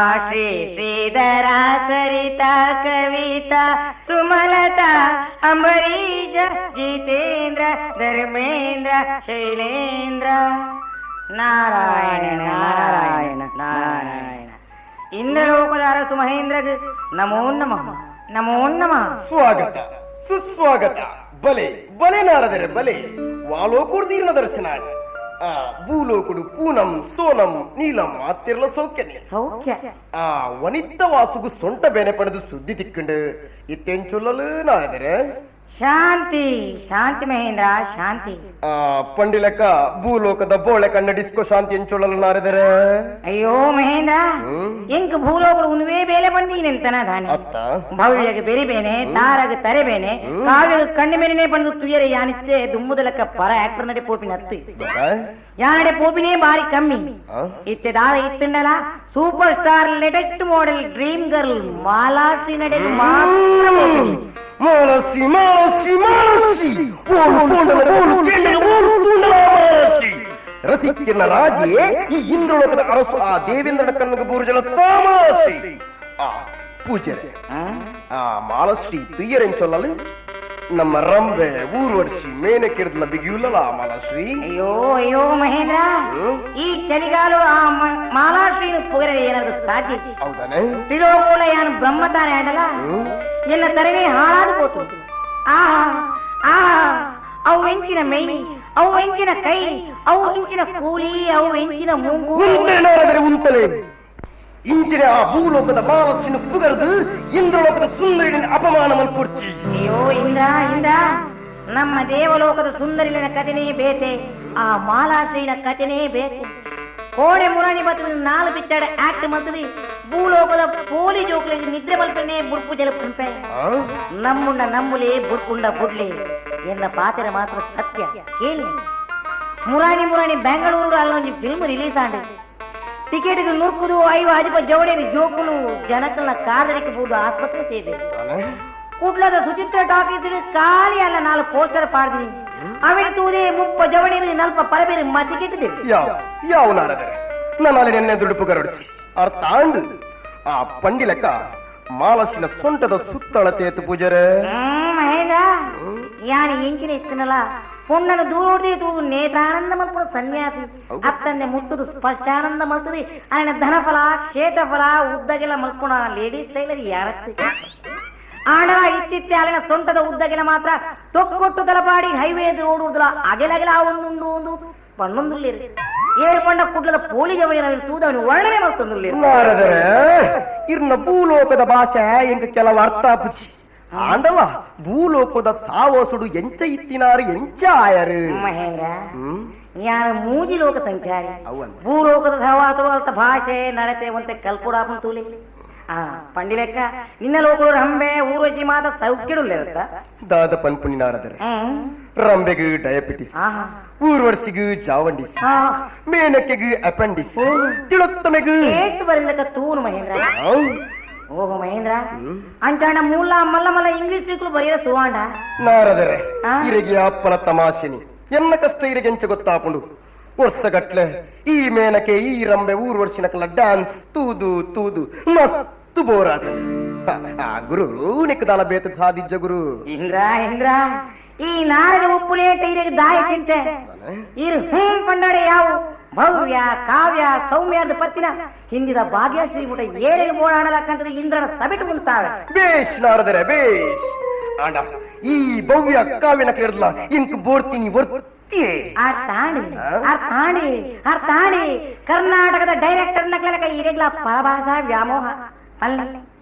Umashree Shridhara Sarita Kavita Sumalatha Ambareesh Jitendra Dharmendra Shailendra Narayana Narayana Narayana. ಇಂದ್ರಲೋಕದ ಅರಸು ಮಹೇಂದ್ರಗ್ ನಮೋ ನಮಃ, ನಮೋ ನಮಃ. ಸ್ವಾಗತ, ಸುಸ್ವಾಗತ. ಬಲೆ ಬಲೆ ನಾರದರೆ ಬಲೆ. ವಾಲೋಕುಡು ದರ್ಶನ. ಆ ಭೂಲೋಕುಡು ಪೂನಂ ಸೋನಂ ನೀಲಂ ಆತಿರ್ಲ ಸೌಖ್ಯನೆ? ಸೌಖ್ಯ. ಆ ವನಿತ ವಾಸುಗು ಸೊಂಟ ಬೇನೆ ಪಣದು ಸುದ್ದಿ ತಿಕ್ಕಂಡು. ಇತ್ತೆಂಚೊಲ್ಲಲು ನಾರದರೆ? ಶಾಂತಿ ಶಾಂತಿ ಮಹೇಂದ್ರ, ಶಾಂತಿ. ಆ ಪಂಡಿಲಕ ಭೂಲೋಕದ ಬೋಳೆ ಕಣ್ಣ ಡಿಸ್ಕೋ ಶಾಂತಿ ಎಂಚೊಳ್ಳಲು ನಾರದರೆ? ಅಯ್ಯೋ ಮಹೇಂದ್ರ, ಎಂಕ್ ಭೂಲೋಕಡು ಉನ್ವೇ ಬೇಲೆ ಬಂದೀನೆಂತನ ದಾನೆ? ಅತ್ತ. ಭವ್ಯಗೆ ಬೆರಿಬೇನೆ, ತಾರಗ ತರೆಬೇನೆ, ಕಾವ್ಯಗ ಕಣ್ಣು ಮೇಲಿನೇ ಬಂದು ತುಯರೆ. ಯಾನಿತ್ತೆ ದುಮ್ಮುದಲಕ್ಕ ಪರ ಆಕ್ಟರ್ ನಡೆ ಪೋಪಿನ ಅತ್ತು. ಯಾನಡೆ ಪೋಪಿನೇ ಬಾರಿ ಕಮ್ಮಿ. ಇತ್ತೆ ದಾದ ಇತ್ತಂಡಲ super star latest model dream girl Malashree ನಡೆ ಮಾತ್ರ ಪೋಪಿನಿ. ಮಾಲಾಶ್ರೀ, ಮಾಲಾಶ್ರೀ, ಮಾಲಾಶ್ರೀ. ಓಳು ಪೋಂಡಲ ಓಳು ಕೇಂಡಲ ಓಳು ತೂಂಡಲ ಮಾಲಾಶ್ರೀ. ರಸಿಕ್ಕಿನ ರಾಜೇ ಈ ಇಂದ್ರಲೋಕದ ಅರಸು ಆ ದೇವೇಂದ್ರನ ಕಣ್ಣಿಗೆ ಬೂರುಜಲ ಮಾಲಾಶ್ರೀ. ಆ ಪೂಜರೆ, ಆ ಮಾಲಶ್ರೀ ತುಯ್ಯರೆಂಚೊಲ್ಲಲು ನಮ್ಮ ರಂಬೆ ಊರ್ವರ್ಷಿ ಮೇನೆ ಕೆಡದಲ ಬಿಗಿಯುಲ್ಲಲ ಮಾಲಾಶ್ರೀ. ಅಯ್ಯೋ ಅಯ್ಯೋ ಮಹೇಂದ್ರ, ಈ ಚಳಿಗಾಲ ಆ ಮಾಲಾಶ್ರೀನ ಪುಗರೆ ಏನಾದ್ರು ಸಾಧ್ಯ? ಹೌದಾನೆ? ತ್ರಿಲೋಕೂಲ ಯಾನು ಬ್ರಹ್ಮ ತಾನೆ ಆಡಲ ಎನ್ನ ತರನೇ ಹಾಳಾದ ಪೋತು. ಆಹಾ ಆಹಾ, ಅವು ಹೆಂಚಿನ ಮೈ, ಅವು ಹೆಂಚಿನ ಕೈ, ಅವು ಹೆಂಚಿನ ಕೂಲಿ, ಅವು ಹೆಂಚಿನ ಮೂಗು. ಉಂತಲೆ ನಾರದರೆ, ಉಂತಲೆ. ಇಂಚಿನ ಆ ಭೂಲೋಕದ ಮಾಲಶ್ರೀನ ಪುಗರ್ದು ಇಂದ್ರಲೋಕದ ಸುಂದರಿನ ಅಪಮಾನ ಮಲ್ಪುರ್ಚಿ. ಅಯ್ಯೋ ಇಂದ್ರ ಇಂದ್ರ, ನಮ್ಮ ದೇವಲೋಕದ ಸುಂದರಿಲಿನ ಕಥೆನೇ ಬೇತೆ, ಆ ಮಾಲಾಶ್ರೀನ ಕಥೆನೇ ಬೇತೆ. ಕೋಣೆ ಮುರಾಣಿ ಬರ್ತದೆ, ನಾಲ್ ಪಿಚ್ಚಾಡ ಆಕ್ಟ್ ಮಲ್ತದೆ. ಭೂಲೋಕದ ಪೋಲಿ ಜೋಕ್ಲಿಗೆ ನಿದ್ರೆ ಮಲ್ಪನೆ ಬುಡ್ಪು ಜಲಪುಂಪೆ. ನಮ್ಮುಂಡ ನಂಬುಲೆ, ಬುಡ್ಪುಂಡ ಬುಡ್ಲೆ ಎನ್ನ ಪಾತ್ರ ಮಾತ್ರ ಸತ್ಯ ಕೇಳಿ. ಮುರಾಣಿ ಮುರಾಣಿ ಬೆಂಗಳೂರು ಅಲ್ಲೊಂದು ಫಿಲ್ಮ್ ರಿಲೀಸ್ ಆಂಡ್. ಟಿಕೆಟ್ಗೆ ನುರ್ಕುದು ಐವ ಅಜಿಪ ಜವಡೇರಿ ಜೋಕುಲು ಜನಕಲ್ನ ಕಾರಡಿಗೆ ಬೋದು ಆಸ್ಪತ್ರೆ ಸೇವೆ. ಕುಡ್ಲದ ಸುಚಿತ್ರ ಟಾಕೀಸ್ ಖಾಲಿ ಅಲ್ಲ, ನಾಲ್ಕು ಪೋಸ್ಟರ್ ಪಾಡ್ದಿನಿ. ಅವಿನ ತೂದೆ 30 ಜವಣಿ ನಲ್ಪ ಪರಬೇರಿ ಮತಿಕೆಟ್ಟಿದೆ. ಯಾವ ಯಾವ ನಾರದರೆ, ನಾನು ಅಲ್ಲಿ ನೆನ್ನೆ ದುಡ್ಡು ಪುಗರೊಡ್ಚಿ ಅರ್ಥ ಆಂಡು. ಆ ಪಂಡಿಲಕ ಮಾಲಸಿನ ಸೊಂಟದ ಸುತ್ತಳ ತೇತು ಪೂಜರೆ. ಮಹೇಂದ್ರ, ಯಾನು ಎಂಕಿನ ಇತ್ತನಲ್ಲ ಪೊಣ್ಣನ ದೂರೋಡ್ದೆ ತೂದು ನೇತ್ರಾನಂದ ಮಲ್ಪುನ ಸನ್ಯಾಸಿ ಅತ್ತಂದೆ ಮುಟ್ಟುದು ಸ್ಪರ್ಶಾನಂದ ಮಲ್ತದೆ. ఆయన ಧನಫಲ ಕ್ಷೇತ್ರಫಲ ಉದ್ದಗೆಲ್ಲ ಮಲ್ಪುಣ ಲೇಡೀಸ್ ಟೈಲರ್ ಯಾರತ್ತು ಆಂಡಲ ಇತ್ತಿತ್ತೆ ಅಲ್ಲಿನ ಸೊಂಟದ ಉದ್ದಗೆಲ ಮಾತ್ರ ತೊಕ್ಕೊಟ್ಟು ತಲಪಾಡಿ ಹೈವೇ ರೋಡ್ ಅಗೆಲಗೆಲ ಒಂದುಂಡು ಒಂದು ಪಣ್ಣೊಂದುಲ್ಲೇರು. ಏರು ಪಂಡ ಕುಡ್ಲದ ಪೋಲಿ ಜವಳಿನ ತೂದವನು ವರ್ಣನೆ ಮಲ್ತೊಂದುಲ್ಲೇರು. ನಾರದರೆ, ಇರ್ನ ಭೂಲೋಕದ ಭಾಷೆ ಎಂಕ ಕೆಲವು ಅರ್ಥ ಆಪುಜಿ. ಆಂಡಲ ಭೂಲೋಕದ ಸಾವಸುಡು ಎಂಚ ಇತ್ತಿನಾರು, ಎಂಚ ಆಯರು? ಮಹೇಂದ್ರ, ಯಾರು ಮೂಜಿ ಲೋಕ ಸಂಚಾರಿ. ಅವಂತೆ. ಭೂಲೋಕದ ಸಹವಾಸವು ಅಲ್ತ ಭಾಷೆ ನಡತೆ ಒಂತೆ ಕಲ್ಪುಡಾಪನ್ ತೂಲಿ. ಆ ಪಂಡಿಲೆಕ್ಕ ನಿನ್ನ ಲೋಕಡು ರಂಬೆ ಊರ್ವಶಿ ಮಾತ ಸೌಖ್ಯಡುಲ್ಲೇರತ್ತ? ದಾದ ಪನ್ಪುನಿ ನಾರದರೆ? ರಂಬೆಗು ಡಯಾಬಿಟಿಸ್, ಊರ್ವರ್ಸಿಗು ಜಾವಂಡಿಸ್, ಮೇನಕೆಗು ಅಪೆಂಡಿಸ್, ತಿಳೊತ್ತಮೆಗು ಏತ್ ಬರಿಲಕ ತೂನು ಮಹೇಂದ್ರ. ಓಹೋ ಮಹೇಂದ್ರ, ಅಂಚಾಣ ಮೂಲ ಮಲ್ಲ ಮಲ್ಲ ಇಂಗ್ಲಿಷ್ ಚಿಕ್ಕಲು ಬರೆಯರ ಸುರುವಾಂಡ. ನಾರದರೆ, ಇರೆಗೆ ಅಪ್ಪನ ತಮಾಷೆನಿ. ಎನ್ನ ಕಷ್ಟ ಇರೆಗೆಂಚ ಗೊತ್ತಾಪುಂಡು? ವರ್ಷಗಟ್ಲೆ ಈ ಮೇನಕೆ ಈ ರಂಬೆ ಊರ್ವರ್ಷಿನಕಲ ಡ್ಯಾನ್ಸ್ ತೂದು ತೂದು ಮಸ್ತ್ ಬೋರ್ ಆತ. ಆ ಗುರು ನಿಕ್ಕದಾಲ ಬೇತ ಸಾಧಿಜ್ಜ ಗುರು. ಇಂದ್ರ ಇಂದ್ರ, ಈ ನಾರದ ಉಪ್ಪುಲೇಟ ಇರೆಗೆ ದಾಯ ಚಿಂತೆ? ಇರು ಹ್ಮ್ ಪಂಡಾಡೆ ಯಾವು ಭವ್ಯ ಕಾವ್ಯ ಸೌಮ್ಯ ಅಂತ ಪತ್ತಿನ ಹಿಂದಿನ ಭಾಗ್ಯಶ್ರೀ ಮುಟ ಏನೇನು ಬೋಡಾಣಲಕ್ಕಂತದ ಇಂದ್ರನ ಸಬಿಟ್ಟು ಮುಂತಾವೆ. ಬೇಷ್ ನಾರದರೆ, ಬೇಷ್. ಆಂಡ ಈ ಭವ್ಯ ಕಾವ್ಯನ ಕೇಳಲ್ಲ ಇಂಕ್ ಬೋರ್ತೀನಿ ವರ್ತಿಯೇ. ಅರ್ಥಾಣಿ ಅರ್ಥಾಣಿ ಅರ್ಥಾಣಿ. ಕರ್ನಾಟಕದ ಡೈರೆಕ್ಟರ್ ನಕಲಕ ಇರೆಗ್ಲ ಪರಭಾಷಾ ವ್ಯಾಮೋಹ ಅಲ್ಲ.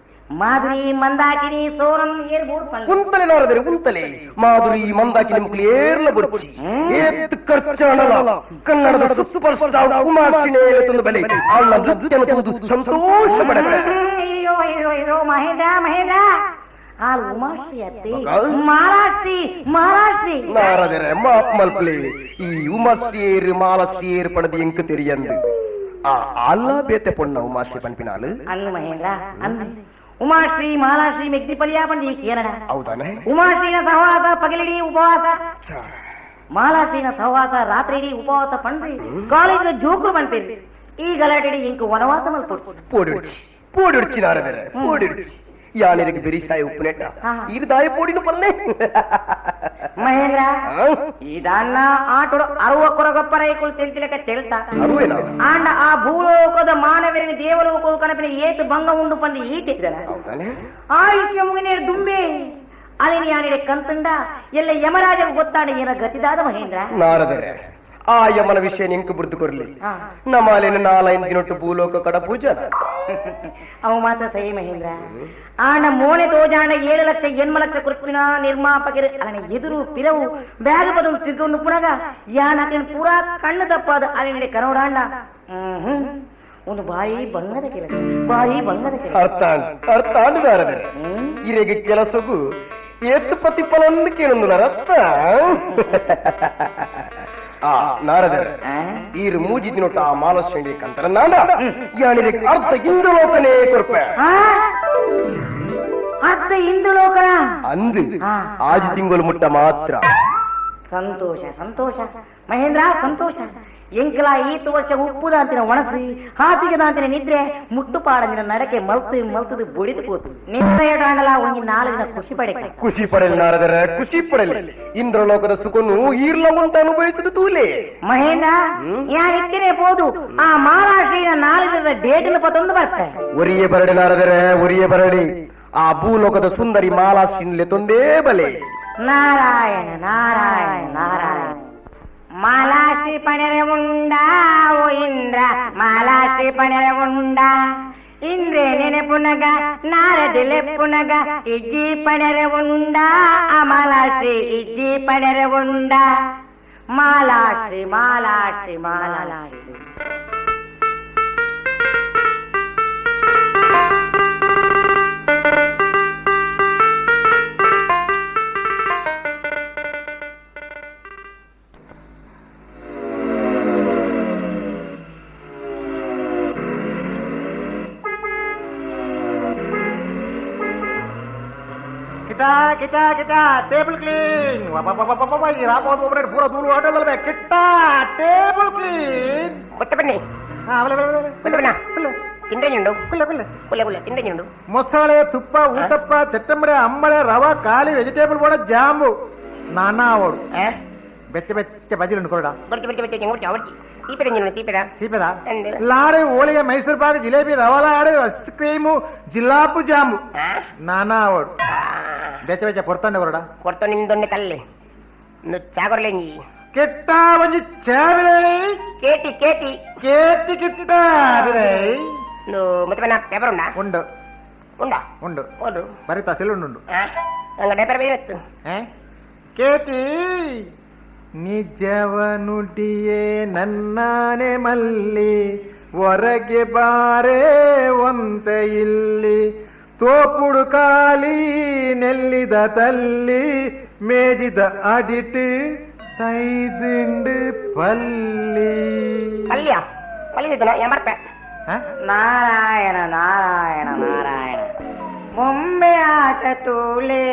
ಮಾಧುರಿ ಮಂದಾಕಿನಿ ಸೋನಂ ಏರ್ ಬೋಡ್ ಪಲ್ಲ. ಉಂತಲೆ ನಾರದರೆ, ಉಂತಲೆ. ಮಾಧುರಿ ಮಂದಾಕಿನಿ ಮುಕ್ಲಿ ಏರ್ಲ ಬುರ್ಚಿ. ಏತ್ ಖರ್ಚಾಣಲ ಕನ್ನಡದ ಸೂಪರ್ ಸ್ಟಾರ್ ಉಮಾಶ್ರೀನೇ ತಂದು ಬಲೆ ಅವಳ ನೃತ್ಯನ ತೂದು ಸಂತೋಷ ಪಡಬೆ. ಅಯ್ಯೋ ಅಯ್ಯೋ ಅಯ್ಯೋ ಮಹೇಂದ್ರ ಮಹೇಂದ್ರ, ಆ ಉಮಾಶ್ರೀ ಅತ್ತೆ, ಮಹಾರಾಷ್ಟ್ರಿ ಮಹಾರಾಷ್ಟ್ರಿ. ನಾರದರೆ, ಮಾಪ್ ಮಲ್ಪ್ಲೆ. ಈ ಉಮಾಶ್ರೀಯರ್ ಮಾಲಶ್ರೀಯರ್ ಪಣದಿ ಎಂಕ್ ತೆರಿಯಂದು. ಆ ಅಲ್ಲ ಬೇತೆ ಪೊಣ್ಣ ಉಮಾಶ್ರೀ ಪನ್ಪಿನಾಲು. ಅಂದು ಮಹೇಂದ್ರ ಅಂದು, ಉಮಾಶ್ರೀ ಮಾಲಾಶ್ರೀ ಮೆಗ್ದಿ ಪಲ್ಯ ಪಂಡಿ ಕೇರಳ. ಹೌದಾನೆ? ಉಮಾಶ್ರೀನ ಸಹವಾಸ ಪಗಲಿಡಿ ಉಪವಾಸ, ಮಾಲಾಶ್ರೀನ ಸಹವಾಸ ರಾತ್ರಿ ಉಪವಾಸ ಪಂಡು ಕಾಲೇಜ್ ಜೋಕುರು ಮನ್ಪೇರು. ಈ ಗಲಾಟೆಡಿ ಇಂಕ್ ವನವಾಸ ಮಲ್ಪೊಡ್ತು. ಪೋಡಿಡ್ಚಿ. ಪೋಡಿಡ್ಚಿ ನಾರದರೆ ಪೋಡಿಡ್ಚಿ ಯಾನಿರಿಗೆ ಬೆರಿಸಾಯ ಉಪ್ಪುನೆಟ್ಟ ಇರು ದಾಯ ಪೋಡಿನ ಪಲ್ಲೆ ಮಹೇಂದ್ರ ಇದನ್ನ ಆಟೋಡು ಅರುವ ಕೊರಗಪ್ಪರ ಐಕುಳು ತೆಲ್ತಿಲಕ ತೆಲ್ತ ಅರುವೇನಾ ಆಂಡ ಆ ಭೂಲೋಕದ ಮಾನವರಿನ ದೇವಲೋಕವು ಕನಪಿನ ಏತು ಭಂಗ ಉಂಡು ಪಂದು ಈತಿದ್ದನ ಹೌದಾನೆ ಆಯುಷ್ಯ ಮುಗಿನೇರು ದುಂಬೆ ಅಲಿನ ಯಾನಿಡೆ ಕಂತುಂಡ ಎಲ್ಲ ಯಮರಾಜ ಗೊತ್ತಾಡ ಏನ ಗತಿದಾದ ಮಹೇಂದ್ರ ನಾರದರೆ ಆ ಯಮನ ವಿಷಯ ನಿಂಕು ಬುರ್ದು ಕೊರ್ಲಿ ನಮಾಲಿನ ನಾಲೈನ್ ದಿನೊಟ್ಟು ಭೂಲೋಕ ಕಡ ಪೂಜನ ಅವು ಮಾತ್ರ ಸಹಿ ಮಹೇಂದ್ರ ಆಂಡ ಮೋನೆ ತೋಜಾಂಡ 7 ಲಕ್ಷ 8 ಲಕ್ಷ ಕುರುಪಿನ ನಿರ್ಮಾಪಕರು ಅಲನ ಎದುರು ಪಿರವು ಬ್ಯಾಗ ಬದಲು ತಿರ್ಗೊಂಡು ಪುನಗ ಯಾನಕನ ಪೂರಾ ಕಣ್ಣು ತಪ್ಪಾದ ಅಲಿನಡೆ ಕನೋಡಾಂಡ ಒಂದು ಭಾರಿ ಬಂಗದ ಕೆಲಸ ಭಾರಿ ಬಂಗದ ಕೆಲಸ ಅರ್ಥ ಅರ್ಥ ನಾರದರೆ ಇರೆಗೆ ಕೆಲಸಗೂ ಏತ್ತು ಪ್ರತಿಫಲ ಕೇಳೊಂದು ರತ್ತ ಆ ನಾರದರೆ ಈರು ಮೂಜಿ ದಿನೊಟ್ಟ ಆ ಮಾಲಶ್ರೇಣಿ ಕಂತರ ನಾನ ಯಾನಿರಿಗೆ ಅರ್ಧ ಇಂದ್ರಲೋಕನೇ ಕೊರ್ಪೆ ಅರ್ಧ ಇಂದ್ರಲೋಕನ ಅಂದು ಆಜಿ ತಿಂಗಳು ಮುಟ್ಟ ಮಾತ್ರ ಸಂತೋಷ ಸಂತೋಷ ಮಹೇಂದ್ರ ಸಂತೋಷ ಎಂಕಲ ಈತು ವರ್ಷ ಉಪ್ಪುದಾಂತಿನ ಒಣಸಿ ಹಾಸಿಗೆದಾಂತಿನ ನಿದ್ರೆ ಮುಟ್ಟುಪಾಡಂದಿನ ನರಕೆ ಮಲ್ತು ಮಲ್ತದು ಬುಡಿದು ಕೂತು ನಿದ್ರೆಯಡಾಂಡಲ ಒಂಜಿ 4 ದಿನ ಖುಷಿ ಪಡೆ ಖುಷಿ ಪಡಲಿ ನಾರದರ ಖುಷಿ ಪಡಲಿ ಇಂದ್ರಲೋಕದ ಸುಖನು ಈರ್ಲವಂತ ಅನುಭವಿಸುದು ತೂಲೆ ಮಹೇಂದ್ರ ಯಾರಿತ್ತೇನೆ ಪೋದು ಆ ಮಹಾರಾಷ್ಟ್ರೀಯ 4 ದಿನದ ಡೇಟಿನ ಪತ್ತೊಂದು ಬರ್ತೆ ಒರಿಯೇ ಬರಡಿ ನಾರದರ ಒರಿಯೇ ಬರಡಿ ಆ ಭೂಲೋಕದ ಸುಂದರಿ ಮಾಲಾಶ್ರೀನ್ಲೆ ತೊಂದೇ ಬಲೆ ನಾರಾಯಣ ನಾರಾಯಣ ನಾರಾಯಣ ಮಾಲಾಶ್ರೀ ಪಣರೆ ಉಂಡ ಓ ಇಂದ್ರ ಮಾಲಾಶ್ರೀ ಪಣರೆ ಉಂಡ ಇಂದ್ರೆ ನೆನೆಪುನಗ ನಾರದಿಲೆಪ್ಪುನಗ ಇಜ್ಜಿ ಪಣರೆ ಉಂಡ ಆ ಮಾಲಾಶ್ರೀ ಇಜ್ಜಿ ಪಣರೆ ಉಂಡ ಮಾಲಾಶ್ರೀ ಮಾಲಾಶ್ರೀ ಮಾಲಾಶ್ರೀ. ಕಿಟಾ ಕಿಟಾ ಕಿಟಾ ಟೇಬಲ್ ಕ್ಲೀನ್ ಈ ರಾಪೋದು ಒಬ್ಬರೇ ಪೂರ ಧೂಳು ಆಟೋದಲ್ವೇ ಕಿಟ್ಟಾ ಟೇಬಲ್ ಕ್ಲೀನ್ ಬನ್ನಿ ತಿಂಡೇನುಂಡು ಕುಲ್ಲ ಕುಲ್ಲ ತಿಂಡೇನುಂಡು ಮೊಸಳೆ ತುಪ್ಪ ಊತಪ್ಪ ಚಟ್ಟಂಬಡೆ ಅಂಬಳೆ ರವ ಖಾಲಿ ವೆಜಿಟೇಬಲ್ ಬೋಡ ಜಾಂಬು ನಾನಾ ಅವಡು ಬೆಚ್ಚ ಬೆಚ್ಚ ಬಜ್ಜಿ ಕೊರಡ ಬರ್ತಿ ಬರ್ತಿ ಬರ್ತಿ ಹೆಂಗ್ ಬರ್ತಿ ಸೀಪೆದ ಸೀಪೆದ ಸೀಪೆದ ಲಾಡು ಹೋಳಿಗೆ ಮೈಸೂರು ಪಾಕ್ ಜಿಲೇಬಿ ರವ ಲಾಡು ಐಸ್ ಕ್ರೀಮು ಜಿಲಾಬು ಜಾಂಬು ನಾನಾ ಅವಡು ಬೆಚ್ಚ ಬೆಚ್ಚ ಕೊಡ್ತಾನೆ ಕೊರಡ ಕೊಡ್ತೋ ನಿಂದೊನ್ನೆ ಕಲ್ಲೆ ಚಾಗೊರ್ಲೆ ಕೆಟ್ಟ ಒಂಜಿ ಚಾಬಿರೈ ಕೇಟಿ ಕೇಟಿ ಕೇಟಿ ಕಿಟ್ಟ ಬಿರೈ ಮತ್ತೆ ಪೇಪರ್ ಉಂಡಾ ಉಂಡು ಉಂಡಾ ಉಂಡು ಉಂಡು ಬರಿತಾ ಸೆಲ್ ಉಂಡು ಹಂಗ ಪೇಪರ್ ಬೇರೆ ಕೇಟಿ ನಿಜವ ನುಡಿಯೇ ನನ್ನಾನೆ ಮಲ್ಲಿ ಹೊರಗೆ ಬಾರೆ ಒಂತ ಇಲ್ಲಿ ತೋಪುಡು ಕಾಲಿ ನೆಲ್ಲಿದ ತಲ್ಲಿ ಮೇಜಿದ ಅಡಿಟ್ ಸೈದಿಂಡು ಪಲ್ಲಿ ಪಲ್ಯ ಪಲ್ಯ ಬರ್ಪೆ ನಾರಾಯಣ ನಾರಾಯಣ ನಾರಾಯಣ ಬೊಂಬೆ ಆಟ ತೂಲೆ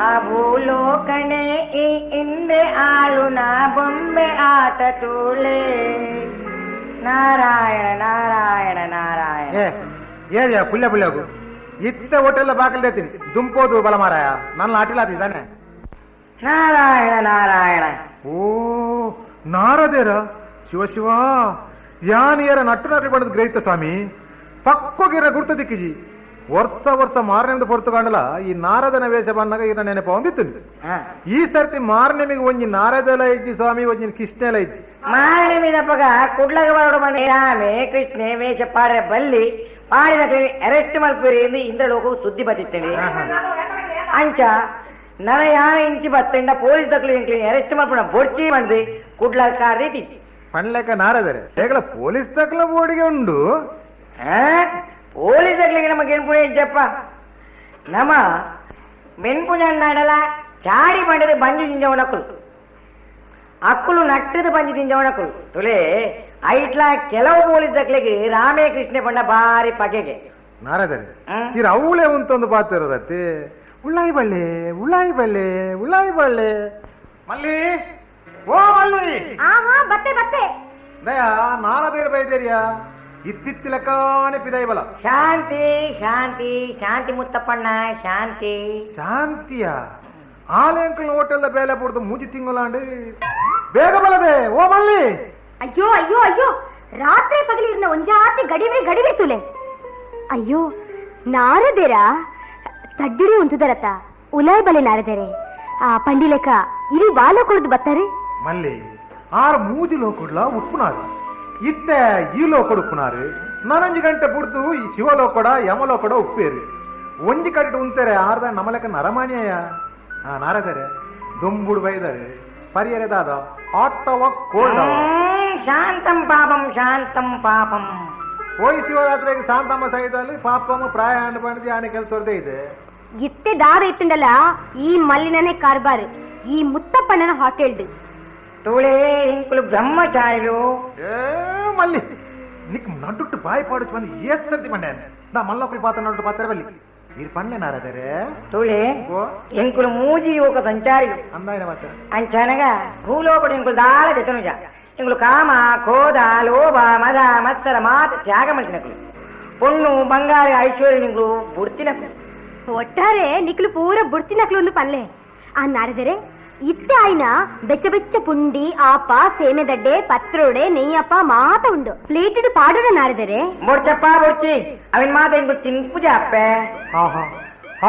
ಆ ಭೂಲೋಕಣೆ ಈ ಇಂದೆ ಆಳುನ ಬೊಂಬೆ ಆಟ ತೂಲೆ ನಾರಾಯಣ ನಾರಾಯಣ ನಾರಾಯಣ ಏರಿಯಾ ಪುಲ್ಯ ಪುಲ್ಯಗು ಇತ್ತ ಹೋಟೆಲ್ ಬಾಕಲ್ ದೇತೀನಿ ದುಂಪೋದು ಬಲ ಮಾರಾಯ ನನ್ನ ಆಟಿಲಾತಿದ್ದಾನೆ ನಾರಾಯಣ ನಾರಾಯಣ ಓ ನಾರದೇರ ಶಿವ ಶಿವ ಯಾನಿಯರ ನಟ್ಟು ನಕಲಿ ಬಂದದ್ದು ಗ್ರಹಿತ ಸ್ವಾಮಿ ಪಕ್ಕೋಗಿರ ಗುರ್ತ ದಿಕ್ಕಿಜಿ ವರ್ಷ ವರ್ಷ ಮಾರನೆಂದು ಪೊರ್ತುಕೊಂಡಲ ಈ ನಾರದನ ವೇಷ ಬಣ್ಣಗ ಇರ ನೆನಪ ಹೊಂದಿತ್ತು. ಈ ಸರ್ತಿ ಮಾರನೆಮಿಗೆ ಒಂಜಿ ನಾರದಲ ಇಜ್ಜಿ ಸ್ವಾಮಿ, ಒಂಜಿ ಕೃಷ್ಣಲ ಇಜ್ಜಿ. ಮಾರನೆಮಿದಪ್ಪಗ ಕುಡ್ಲಗ ಬರೋಡು ಮನೆ ರಾಮೆ ಕೃಷ್ಣೆ ವೇಷ ಪಾಡ್ರೆ ಬಲ್ಲಿ ಪಾಡಿನ ಅರೆಸ್ಟ್ ಮಲ್ಪುರಿ ಎಂದು ಇಂದ್ರಲೋಕವು ಸುದ್ದಿ ಬತ್ತಿತ್ತೇನೆ. ಅಂಚ ನನ ಯಾನ ಇಂಚಿ ಬತ್ತಂಡ ಪೊಲೀಸ್ ದಕ್ಲು ಎಂಕ್ಲಿ ಅರೆಸ್ಟ್ ಮಲ್ಪುನ ಬೊಡ್ಚಿ ಮಂದಿ ಕುಡ್ಲಗ ಕಾರ್ ರೀತಿ ಪಣ್ಲೇಕ ನಾರದರೆ ಹೇಗಲ ಪೊಲೀಸ್ ತಕ್ಲ ಬೋಡಿಗೆ ಉಂಡು. ಪೊಲೀಸ್ ದಕ್ಲಿಗೆ ನಮಗೆ ಏನ್ ಪುಣೆ ಜಪ್ಪ ನಮ್ಮ ಮೆನ್ಪುಜಾಡಲ ಚಾಡಿ ಮಾಡಿದ ಬಂಜಿ ತಿಂಜವನಕ್ಕಲು ಅಕ್ಕುಲು ನಟ್ಟದ ಬಂಜಿ ತಿಂಜವನಕ್ಕಲು ತುಲೆ ಐಟ್ಲ ಕೆಲವು ಪೊಲೀಸ್ ದಕ್ಲಿಗೆ ರಾಮೇ ಕೃಷ್ಣ ಪಂಡ ಬಾರಿ ಪಗೆಗೆ ನಾರದರೆ ಇರ ಅವಳೇ ಉಂತೊಂದು ಪಾತಿರತ್ತೆ ಉಳ್ಳಾಯಿ ಬಳ್ಳಿ ಉಳ್ಳಾಯಿ ಬಳ್ಳಿ ಉಳ್ಳಾಯಿ ಬಳ್ಳಿ ಮಲ್ಲಿ ಓ ಮಲ್ಲಿ ಆಹಾ ಬತ್ತೆ ಬತ್ತೆ ದಯಾ ನಾರದೇರ್ ಬೈದೇರಿಯಾ ಇತ್ತಿತ್ತಿಲಕಾನೆ ಪಿದೈಬಲ. ಶಾಂತಿ ಶಾಂತಿ ಶಾಂತಿ ಮುತ್ತಪ್ಪಣ್ಣ ಶಾಂತಿ. ಶಾಂತಿಯ ಆಲೆ ಅಂಕಲ್ ಹೋಟೆಲ್ದ ಬೇಲೆ ಪುಡ್ದು ಮೂಜಿ ತಿಂಗಳಾಂಡು ಬೇಗ ಬಲದೆ ಓ ಮಲ್ಲಿ. ಅಯ್ಯೋ ಅಯ್ಯೋ ಅಯ್ಯೋ, ರಾತ್ರಿ ಪಗಲಿರ್ನ ಒಂಜಾತಿ ಗಡಿಬಿಡಿ ಗಡಿಬಿಡಿ ತುಲೆ. ಅಯ್ಯೋ ನಾರದೇರ ತಡ್ಡಿಡಿ ಉಂತುದರತ ಉಲಾಯ್ ಬಲೆ ನಾರದರೆ. ಆ ಪಂಡಿಲೆಕ ಇರಿ ಬಾಲ ಕೊಡ್ದು ಬತ್ತಾರೆ. ಮಲ್ಲಿ ಆರ್ ಮೂಜಿ ಲೋಕುಡ್ಲ ಉಪ್ಪುನಾರು ಇತ್ತೆ ಈ ಲೋಕಡ್ ಉಪ್ಪುನಾರು ನಾನೊಂಜಿ ಗಂಟೆ ಪುಡ್ದು ಈ ಶಿವಲೋಕಡ ಯಮಲೋಕಡ ಉಪ್ಪೇರು ಒಂಜಿ ಕಟ್ಟು ಉಂತಾರೆ ಆರ್ದ ನಮಲೆಕ ನರಮಾಣಿಯ. ಆ ನಾರದರೆ ದೊಂಬುಡು ಬೈದರೆ ಪರಿಯರೆ ದಾದ ಆಟವ ಕೋಲ್ಡ್. ಶಾಂತಂ ಪಾಪಂ ಶಾಂತಂ ಪಾಪಂ. ಹೋಯ್ ಶಿವರಾತ್ರಿಗೆ ಶಾಂತಮ್ಮ ಸಹಿತಲ್ಲಿ ಪಾಪಮ್ಮ ಪ್ರಾಯ ಹಣ್ಣು ಬಂದು ಆನೆ ಕೆಲಸ ಇದೆ. ಇತ್ತೆ ದಾದ ಇತ್ತಂಡಲ ಈ ಮಲ್ಲಿನನೆ ಕಾರ್ಬಾರ್ ಈ ಮುತ್ತಪ್ಪಣ್ಣನ ಹೋಟೆಲ್ಡ್. ತೋಳೆ ಇಂಕುಲು ಬ್ರಹ್ಮಚಾರಿಲು. ಏ ಮಲ್ಲಿ ನಿಕ್ ನಡುಟ್ಟು ಬಾಯಿ ಪಾಡುಚು ಬಂದು ಏಸ್ ಸರ್ತಿ ಮಂಡೆ ನಾ ಮಲ್ಲೊಕ್ರಿ ಪಾತ್ರ ನಡುಟ್ಟು ಪಾತ್ರ ಬಲ್ಲಿ ನೀರು ಪಣ್ಲೆ ನಾರದರೆ. ತೋಳೆ ಓ ಎಂಕುಲು ಮೂಜಿ ಯೋಗ ಸಂಚಾರಿಲು ಅಂದಾಯಿನ ಮಾತ್ರ ಅಂಚನಗ ಭೂಲೋಕಡು ಇಂಕುಲು ದಾಲ ಜತನುಜ ಇಂಕುಲು ಕಾಮ ಕೋದ ಲೋಭ ಮದ ಮತ್ಸರ ಮಾತ ತ್ಯಾಗ ಮಲ್ತಿನಕುಲು ಪೊಣ್ಣು ಬಂಗಾರ ಐಶ್ವರ್ಯ ನಿಂಕುಲು ಬುಡ್ತಿನಕುಲು. ಒಟ್ಟಾರೆ ನಿಕ್ಲು ಪೂರ ಬುಡ್ತಿನಕ್ಲು ಒಂದು ಪಲ್ಲೆ. ಆ ನಾರದರೆ ಇತ್ತೆ ಆಯ್ನ ಬೆಚ್ಚ ಬೆಚ್ಚ ಪುಂಡಿ ಆಪ ಸೇಮೆದಡ್ಡೆ ಪತ್ರೋಡೆ ನೆಯ್ಯಪ್ಪ ಮಾತ ಉಂಡು ಪ್ಲೇಟೆಡ್ ಪಾಡೋಣ ನಾರದರೆ. ಬೊಡ್ಚಪ್ಪ ಬೊಡ್ಚಿ ಅವಿನ ಮಾತ ಇಂಕುಲು ತಿನ್ಪುಜ ಅಪ್ಪೆ. ಆಹಾ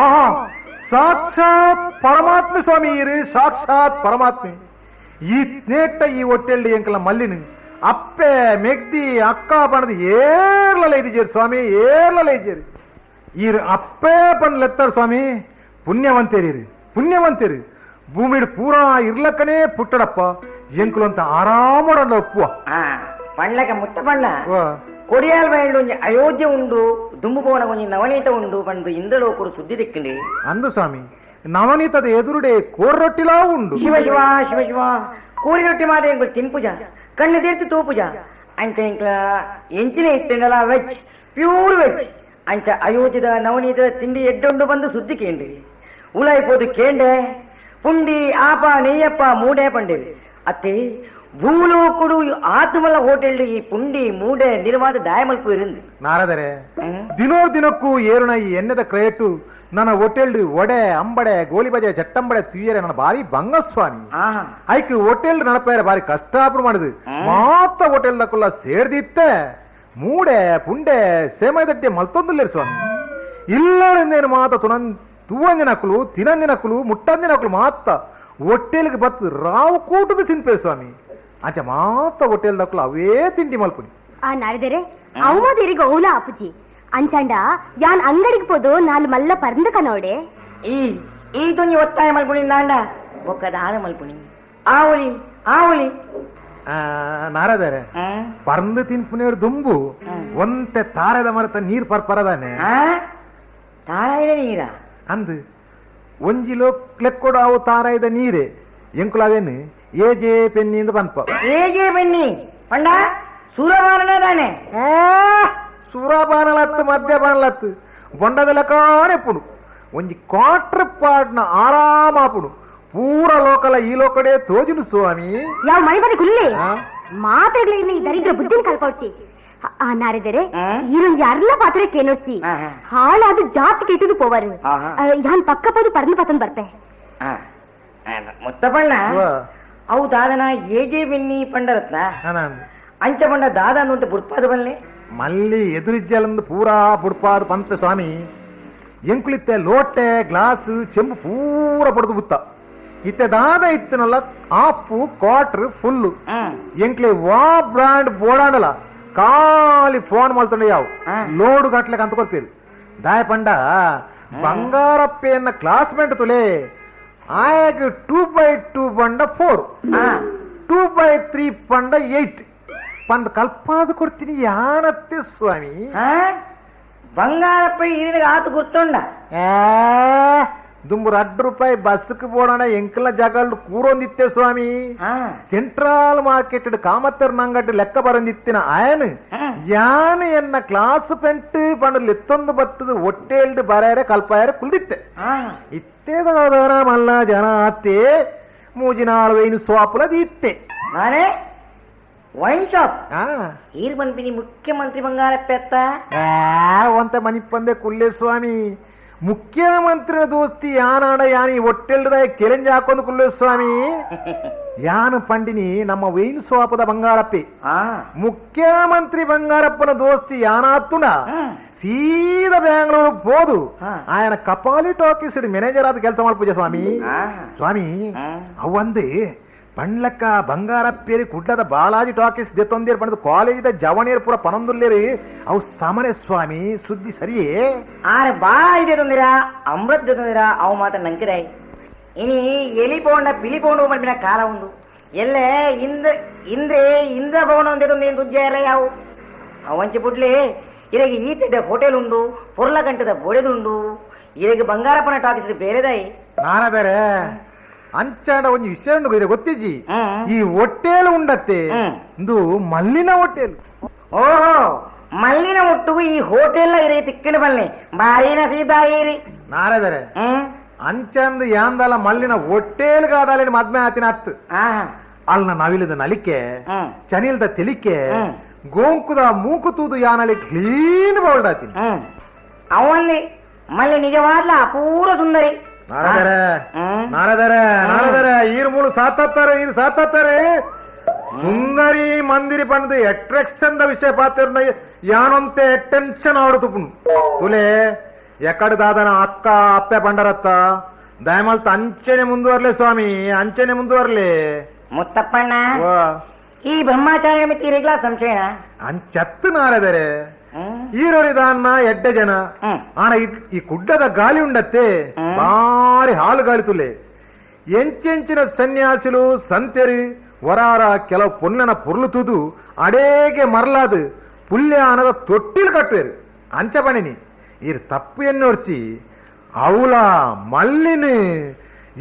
ಆಹಾ ಸಾಕ್ಷಾತ್ ಪರಮಾತ್ಮ ಸ್ವಾಮಿ ಇರು ಸಾಕ್ಷಾತ್ ಪರಮಾತ್ಮೆ. ಈ ನೇಟ ಈ ಹೊಟ್ಟೆಲ್ಡಿ ಎಂಕಲ ಮಲ್ಲಿನ ಅಪ್ಪೆ ಮೆಗ್ದಿ ಅಕ್ಕ ಬಣದ ಏರ್ಲಲ ಇದ್ದೀರಿ ಸ್ವಾಮಿ, ಏರ್ಲಲ ಇದ್ದೀರಿ. ಈರು ಅಪ್ಪೆ ಪಣ್ಲೆತ್ತಾರ ಸ್ವಾಮಿ, ಪುಣ್ಯವಂತೇರಿ ಪುಣ್ಯವಂತೇರಿ. ಭೂಮಿಡ್ ಪೂರಾ ಇರ್ಲಕ್ಕನೇ ಪುಟ್ಟಡಪ್ಪ ಎಂಕುಲು ಅಂತ ಆರಾಮೋಡ ಒಪ್ಪುವ. ಪಣ್ಲಕ ಮುತ್ತ ಪಣ್ಣ ಕೊಡಿಯಾಲ್ ಬಯಲು ಒಂಜಿ ಅಯೋಧ್ಯೆ ಉಂಡು ದುಂಬು ಪೋನ ಒಂಜಿ ನವನೀತ ಉಂಡು ಪಂದು ಇಂದಲೋಕುಡು ಸುದ್ದಿ ದಿಕ್ಕಂಡಿ ಅಂದು ಸ್ವಾಮಿ. ನವನೀತದ ಎದುರುಡೆ ಕೋರ್ರೊಟ್ಟಿಲಾ ಉಂಡು. ಶಿವ ಶಿವ ಶಿವ ಶಿವ ಕೋರಿ ರೊಟ್ಟಿ ಮಾತ ಎಂಕುಲು ತಿನ್ಪುಜ ಕಣ್ಣು ತೀರ್ತು ತೂಪುಜ ಅಂಚ ಎಂಕ್ಲ ಎಂಚಿನ ಇತ್ತೆಂಡಲ veg pure veg ಅಂಚ ಅಯೋಧ್ಯದ ನವನೀತದ ತಿಂಡಿ ಎಡ್ಡುಂಡು ಬಂದು ಸುದ್ದಿ ಕೇಂಡ್ರಿ ಉಲಾಯ್ಪೋದು ಕೇಂಡೆ ಪುಂಡಿ ಆಪ ನೆಯ್ಯಪ್ಪ ಮೂಡೆ ಪಂಡಿರಿ ಅತ್ತೆ ಭೂಲೋಕುಡು ಆತ್ಮಲ ಹೋಟೆಲ್ ಈ ಪುಂಡಿ ಮೂಡೆ ನಿರ್ವಾದ ದಾಯಮಲ್ಪು ಇರಂದು. ನಾರದರೆ ದಿನೋ ದಿನಕ್ಕೂ ಏರುಣ ಈ ಎಣ್ಣೆದ ಕ್ರೇಟು ನನ್ನ ಹೋಟೆಲ್ ಒಡೆ ಅಂಬಡೆ ಗೋಲಿಬಜೆ ಚಟ್ಟಂಬಡೆ ತುಯ್ಯರೆ ನನ್ನ ಭಾರಿ ಬಂಗಸ್ವಾಮಿ. ಐಕ್ ಹೋಟೆಲ್ ನಡಪೇರೆ ಭಾರಿ ಕಷ್ಟ ಮಾಡಿದು ಮಾತ ಹೋಟೆಲ್ ದಕ್ಕುಲ್ಲ ಸೇರ್ದಿತ್ತೆ ಮೂಡೆ ಪುಂಡೆ ಸೇಮದಡ್ಡೆ ಮಲ್ತೊಂದುಲ್ಲೇರು ಸ್ವಾಮಿ. ಇಲ್ಲಡೆಂದೇನು ಮಾತ ತುನನ್ ತೂವಂದಿನಕುಲು ತಿನಂದಿನಕುಲು ಮುಟ್ಟಂದಿನಕುಲು ಮಾತ ಹೋಟೆಲ್ಗೆ ಬತ್ತು ರಾವು ಕೂಟದ ತಿನ್ಪೇರು ಸ್ವಾಮಿ. ಅಂಚ ಮಾತ ಹೋಟೆಲ್ ದಕ್ಕುಲು ಅವೇ ತಿಂಡಿ ಮಲ್ಪುನಿ. ಆ ನಾರದರೆ ಅವಮದಿರಿಗೆ ಓಲ ಅಪ್ಪುಜಿ ಅಂಚಾಂಡ ಯಾನ್ ಅಂಗಡಿಗೆ ಪೋದು ನಾಲ್ ಮಲ್ಲ ಪರಂದ ಕನೋಡೆ. ಈ ಈ ತುಂಜಿ ಒತ್ತಾಯ ಮಲ್ಪುನಿ ದಾಂಡ ಬೊಕ್ಕ ದಾದ ಮಲ್ಪುನಿ ಆವುಲಿ ಆವುಲಿ. ನಾರದರೆ ಪರಂದು ತಿನ್ಪುನೇಡು ದುಂಬು ಒಂತೆ ತಾರದ ಮರತ ನೀರ್ ಪರ್ಪರದಾನೆ. ತಾರಾಯಿದ ನೀರ ಅಂದು ಒಂಜಿ ಲೋಕ್ ಲೆಕ್ಕೊಡು ಅವು ತಾರಾಯಿದ ನೀರೇ ಎಂಕುಲಾವೇನು ಏಜೆ ಪೆನ್ನಿ ಎಂದು ಪನ್ಪ. ಏಜೆ ಪೆನ್ನಿ ಪಂಡ ಸೂರಬಾನನ ತಾನೆ. ಸೂರಬಾನಲತ್ತು ಮದ್ಯಪಾನಲತ್ತು ಬೊಂಡದ ಲೆಕ್ಕಾನೆ ಪುಡು ಒಂಜಿ ಕ್ವಾರ್ಟರ್ ಪಾಡ್ನ ಆರಾಮಾಪುಡು ಪೂರ ಲೋಕಲ ಈ ಲೋಕಡೆ ತೋಜುನು ಸ್ವಾಮಿ. ಯಾವ ಮೈ ಬದಿ ಗುಲ್ಲೆ ಮಾತಾಡ್ಲಿ ಈ ದರಿದ್ರ ಬುದ್ಧಿನ ಕಲ್ಪೋಡ್ಚಿ. ಆ ನಾರದರೆ ಈರೊಂಜಿ ಅರ್ಲ ಪಾತ್ರೆ ಕೇನೋಡ್ಚಿ ಹಾಳಾದ ಜಾತಿ ಕೆಟ್ಟದು ಪೋವರು ಯಾನ್ ಪಕ್ಕ ಪೋದು ಪರಂದು ಪತ್ತನ್ ಬರ್ಪೆ. ಮುತ್ತಪಣ್ಣ ಅವು ದಾದನ ಏಜೆ ಬೆನ್ನಿ ಪಂಡರತ್ನ ಅಂಚ ಪಂಡ ದಾದ ಅಂತ ಬುಡ್ಪಾದ ಬಲ್ಲೆ ಮಲ್ಲಿ ಎದುರಿಜ್ಜಲಂದು ಪೂರಾ ಬುಡ್ಪಾದ ಪಂತ ಸ್ವಾಮಿ. ಎಂಕುಲಿತ್ತೆ ಲೋಟೆ ಗ್ಲಾಸ್ ಚೆಂಬು ಪೂರ ಪಡೆದು ಬುತ್ತ ಇತ್ತೆ ದಾದ ಇತ್ತನಲ್ಲ half quarter full ಎಂಕ್ಲೆ ವಾ ಬ್ರಾಂಡ್ ಬೋಡಾಂಡಲ ಖಾಲಿ ಫೋನ್ ಮಲ್ತಂಡೆ ಯಾವ ಲೋಡು ಗಟ್ಲೆಗೆ ಅಂತ ಕೊರ್ಪೇರು ದಾಯ ಪಂಡ ಬಂಗಾರಪ್ಪೆಯನ್ನ ಕ್ಲಾಸ್ಮೇಟ್ ತುಲೆ ಆಯಗ್ 2x2 ಪಂಡ 4 2x3 ಪಂಡ 8 ಪಂಡ ಕಲ್ಪಾದ ಕೊಡ್ತೀನಿ ಯಾನತ್ತೆ ಸ್ವಾಮಿ. ಬಂಗಾರಪ್ಪ ಹಿರಿಯನಿಗೆ ಆತು ಗುರ್ತೊಂಡ ದುಂಬು 2 ರೂಪಾಯಿ ಬಸ್ಗೆ ಬೋಡೋಣ ಎಂಕಲ ಜಾಗಲ್ ಕೂರೊಂದಿತ್ತೆ ಸ್ವಾಮಿ. ಸೆಂಟ್ರಲ್ ಮಾರ್ಕೆಟ್ ಕಾಮತ್ತರ್ ನಂಗಟ್ಟು ಲೆಕ್ಕ ಬರಂದಿತ್ತಿನ ಆಯನ್ ಯಾನ್ ಎನ್ನ ಕ್ಲಾಸ್ ಪೆಂಟ್ ಪಂಡ ಲೆತ್ತೊಂದು ಬತ್ತದ ಒಟ್ಟೇಲ್ಡ್ ಬರಾರೆ ಕಲ್ಪಾಯರೆ ಕುಲ್ದಿತ್ತೆ. ಇತ್ತೇದಾರ ಮಲ್ಲ ಜನ ಅತ್ತೆ ಮೂಜಿನಾಳು ವೇನು ಸ್ವಾಪುಲ ದೀತ್ತೆ. ನಾನೇ Wine shop ಈರ್ ಪನ್ಪಿನಿ ಮುಖ್ಯಮಂತ್ರಿ ಬಂಗಾರಪ್ಪೆತ್ತ. ಒಂತ ಮನಿಪಂದೆ ಕುಲ್ಲೆ ಸ್ವಾಮಿ, ಮುಖ್ಯಮಂತ್ರಿನ ದೋಸ್ತಿ ಯಾನಾಡ ಯಾನಿ ಒಟ್ಟೆಲ್ದ ಕೆಲೆಂಜ ಹಾಕೊಂಡು ಕುಲ್ಲೆ ಸ್ವಾಮಿ. ಯಾನು ಪಂಡಿನಿ ನಮ್ಮ ವೈನ್ ಶಾಪದ ಬಂಗಾರಪ್ಪೆ. ಮುಖ್ಯಮಂತ್ರಿ ಬಂಗಾರಪ್ಪನ ದೋಸ್ತಿ ಯಾನಾತ್ತುಂಡ ಸೀದಾ ಬ್ಯಾಂಗ್ಳೂರು ಹೋದು ఆయన ಕಪಾಲಿ ಟಾಕೀಸ್ ಮ್ಯಾನೇಜರ್ ಆದ ಕೆಲಸ ಮಾಡ್ಪೂಜೆ ಸ್ವಾಮಿ. ಸ್ವಾಮಿ ಅವಂದು ಪಂಡ್ಲಕ್ಕ ಬಂಗಾರಪ್ಪೇರಿ ಕುಡ್ಲದ ಬಾಲಾಜಿ ಟಾಕೀಸ್ ದೆತ್ತೊಂದೇರು ಪಂಡದು ಕಾಲೇಜಿದ ಜವನೇರು ಪೂರ ಪನೊಂದುಲ್ಲೇರಿ ಅವು ಸಮನೆ ಸ್ವಾಮಿ. ಸುದ್ದಿ ಸರಿಯೇ? ಆರೆ ಬಾಲಾಜಿ ದೆತ್ತೊಂದಿರಾ ಅಮೃತ್ ದೆತ್ತೊಂದಿರಾ ಅವು ಮಾತ್ರ ನಂಕಿರಾಯ್. ಇನಿ ಎಲಿ ಪೋಂಡ ಪಿಲಿ ಪೋಂಡು ಮಲ್ಪಿನ ಕಾಲ ಉಂದು ಎಲ್ಲೆ ಇಂದ್ರ ಇಂದ್ರೆ ಇಂದ್ರ ಭವನ ದೆತ್ತೊಂದೇನು ತುಜ್ಜ ಎಲ್ಲ ಯಾವು ಅವಂಚಿ ಪುಡ್ಲಿ ಇರಗೆ ಈ ತೆಡ್ಡ ಹೋಟೆಲ್ ಉಂಡು ಪೊರ್ಲ ಗಂಟದ ಬೋಡೆದುಂಡು ಇರಗೆ ಬಂಗಾರಪ್ಪನ ಟಾಕೀಸ್ ಬೇರೆದಾಯಿ. ನಾನ ಬೇರೆ ಅಂಚಾಡ ಒಂಜಿ ವಿಷಯ ಉಂಡು ಇದೆ ಗೊತ್ತಿಜ್ಜಿ, ಈ ಹೊಟ್ಟೇಲು ಉಂಡತ್ತೆ ಇಂದು ಮಲ್ಲಿನ ಹೋಟೆಲ್. ಓಹೋ ಮಲ್ಲಿನ ಒಟ್ಟುಗು ಈ ಹೋಟೆಲ್ ಇರಗೆ ತಿಕ್ಕಿನ ಬಲ್ಲೆ ಬಾರಿನ ಸೀತಾಯಿರಿ. ನಾನೇ ಬೇರೆ ಅಂಚಂದು ಯಾಂದಲ ಮಲ್ಲಿನ ಹೋಟೆಲ್ ಕಾದಾಲಿನ ಮದ್ಮೆ ಆತಿನ ಅತ್ತು ಅಲ್ನ ನವಿಲದ ನಲಿಕೆ ಚನಿಲ್ದ ತೆಲಿಕೆ ಗೋಂಕುದ ಮೂಕು ತೂದು ಯಾನಲ್ಲಿ ಕ್ಲೀನ್ ಬೌಲ್ಡ್ ಆತೀನಿ. ಅವಲ್ಲಿ ಮಲ್ಲಿ ನಿಜವಾದ್ಲ ಅಪೂರ್ವ ಸುಂದರಿ. ನಾರದರೆ ನಾರದರೆ ನಾರದರೆ ಈರು ಮೂಲು ಸಾತಾತ್ತಾರೆ ಈರು ಸಾತಾತ್ತಾರೆ. ಸುಂದರಿ ಮಂದಿರಿ ಪಂಡದು ಅಟ್ರಾಕ್ಷನ್ the ವಿಷಯ ಪಾತ್ರ ಯಾನೊಂತೆ ಟೆನ್ಷನ್ ಆಡುತ್ತು ತುಲೆ ಎಕ್ಕಡ ದಾದನ ಅಕ್ಕ ಅಪ್ಪೆ ಪಂಡರತ್ತ ದಯಮಲ್ತ ಅಂಚೆನೆ ಮುಂದುವರ್ಲೆ ಸ್ವಾಮಿ, ಅಂಚೆನೆ ಮುಂದುವರ್ಲೆ. ಮುತ್ತಪ್ಪಣ್ಣ ಈ ಬ್ರಹ್ಮಚಾರ್ಯ ಮಿತಿ ಸಂಶಯನ ಅಂಚತ್ತು ನಾರದರೆ ಈರೋರಿದಾನ್ನ ಎಡ್ಡೆ ಜನ ಆನ ಈ ಕುಡ್ಡದ ಗಾಳಿ ಉಂಡತ್ತೆ ಬಾರಿ ಹಾಲು ಗಾಳಿ ತುಲೆ ಎಂಚೆಂಚಿನ ಸನ್ಯಾಸಿಲು ಸಂತೆರಿ ವರಾರ ಕೆಲವು ಪೊನ್ನನ ಪೊರ್ಲು ತೂದು ಅಡೇಗೆ ಮರಲಾದು ಪುಲ್ಯಾನದ ತೊಟ್ಟಿಲು ಕಟ್ಟುವೇರು ಅಂಚ ಪಣಿನಿ ಈರ್ ತಪ್ಪು ಎನ್ನೋರ್ಚಿ ಅವಳ ಮಲ್ಲಿನ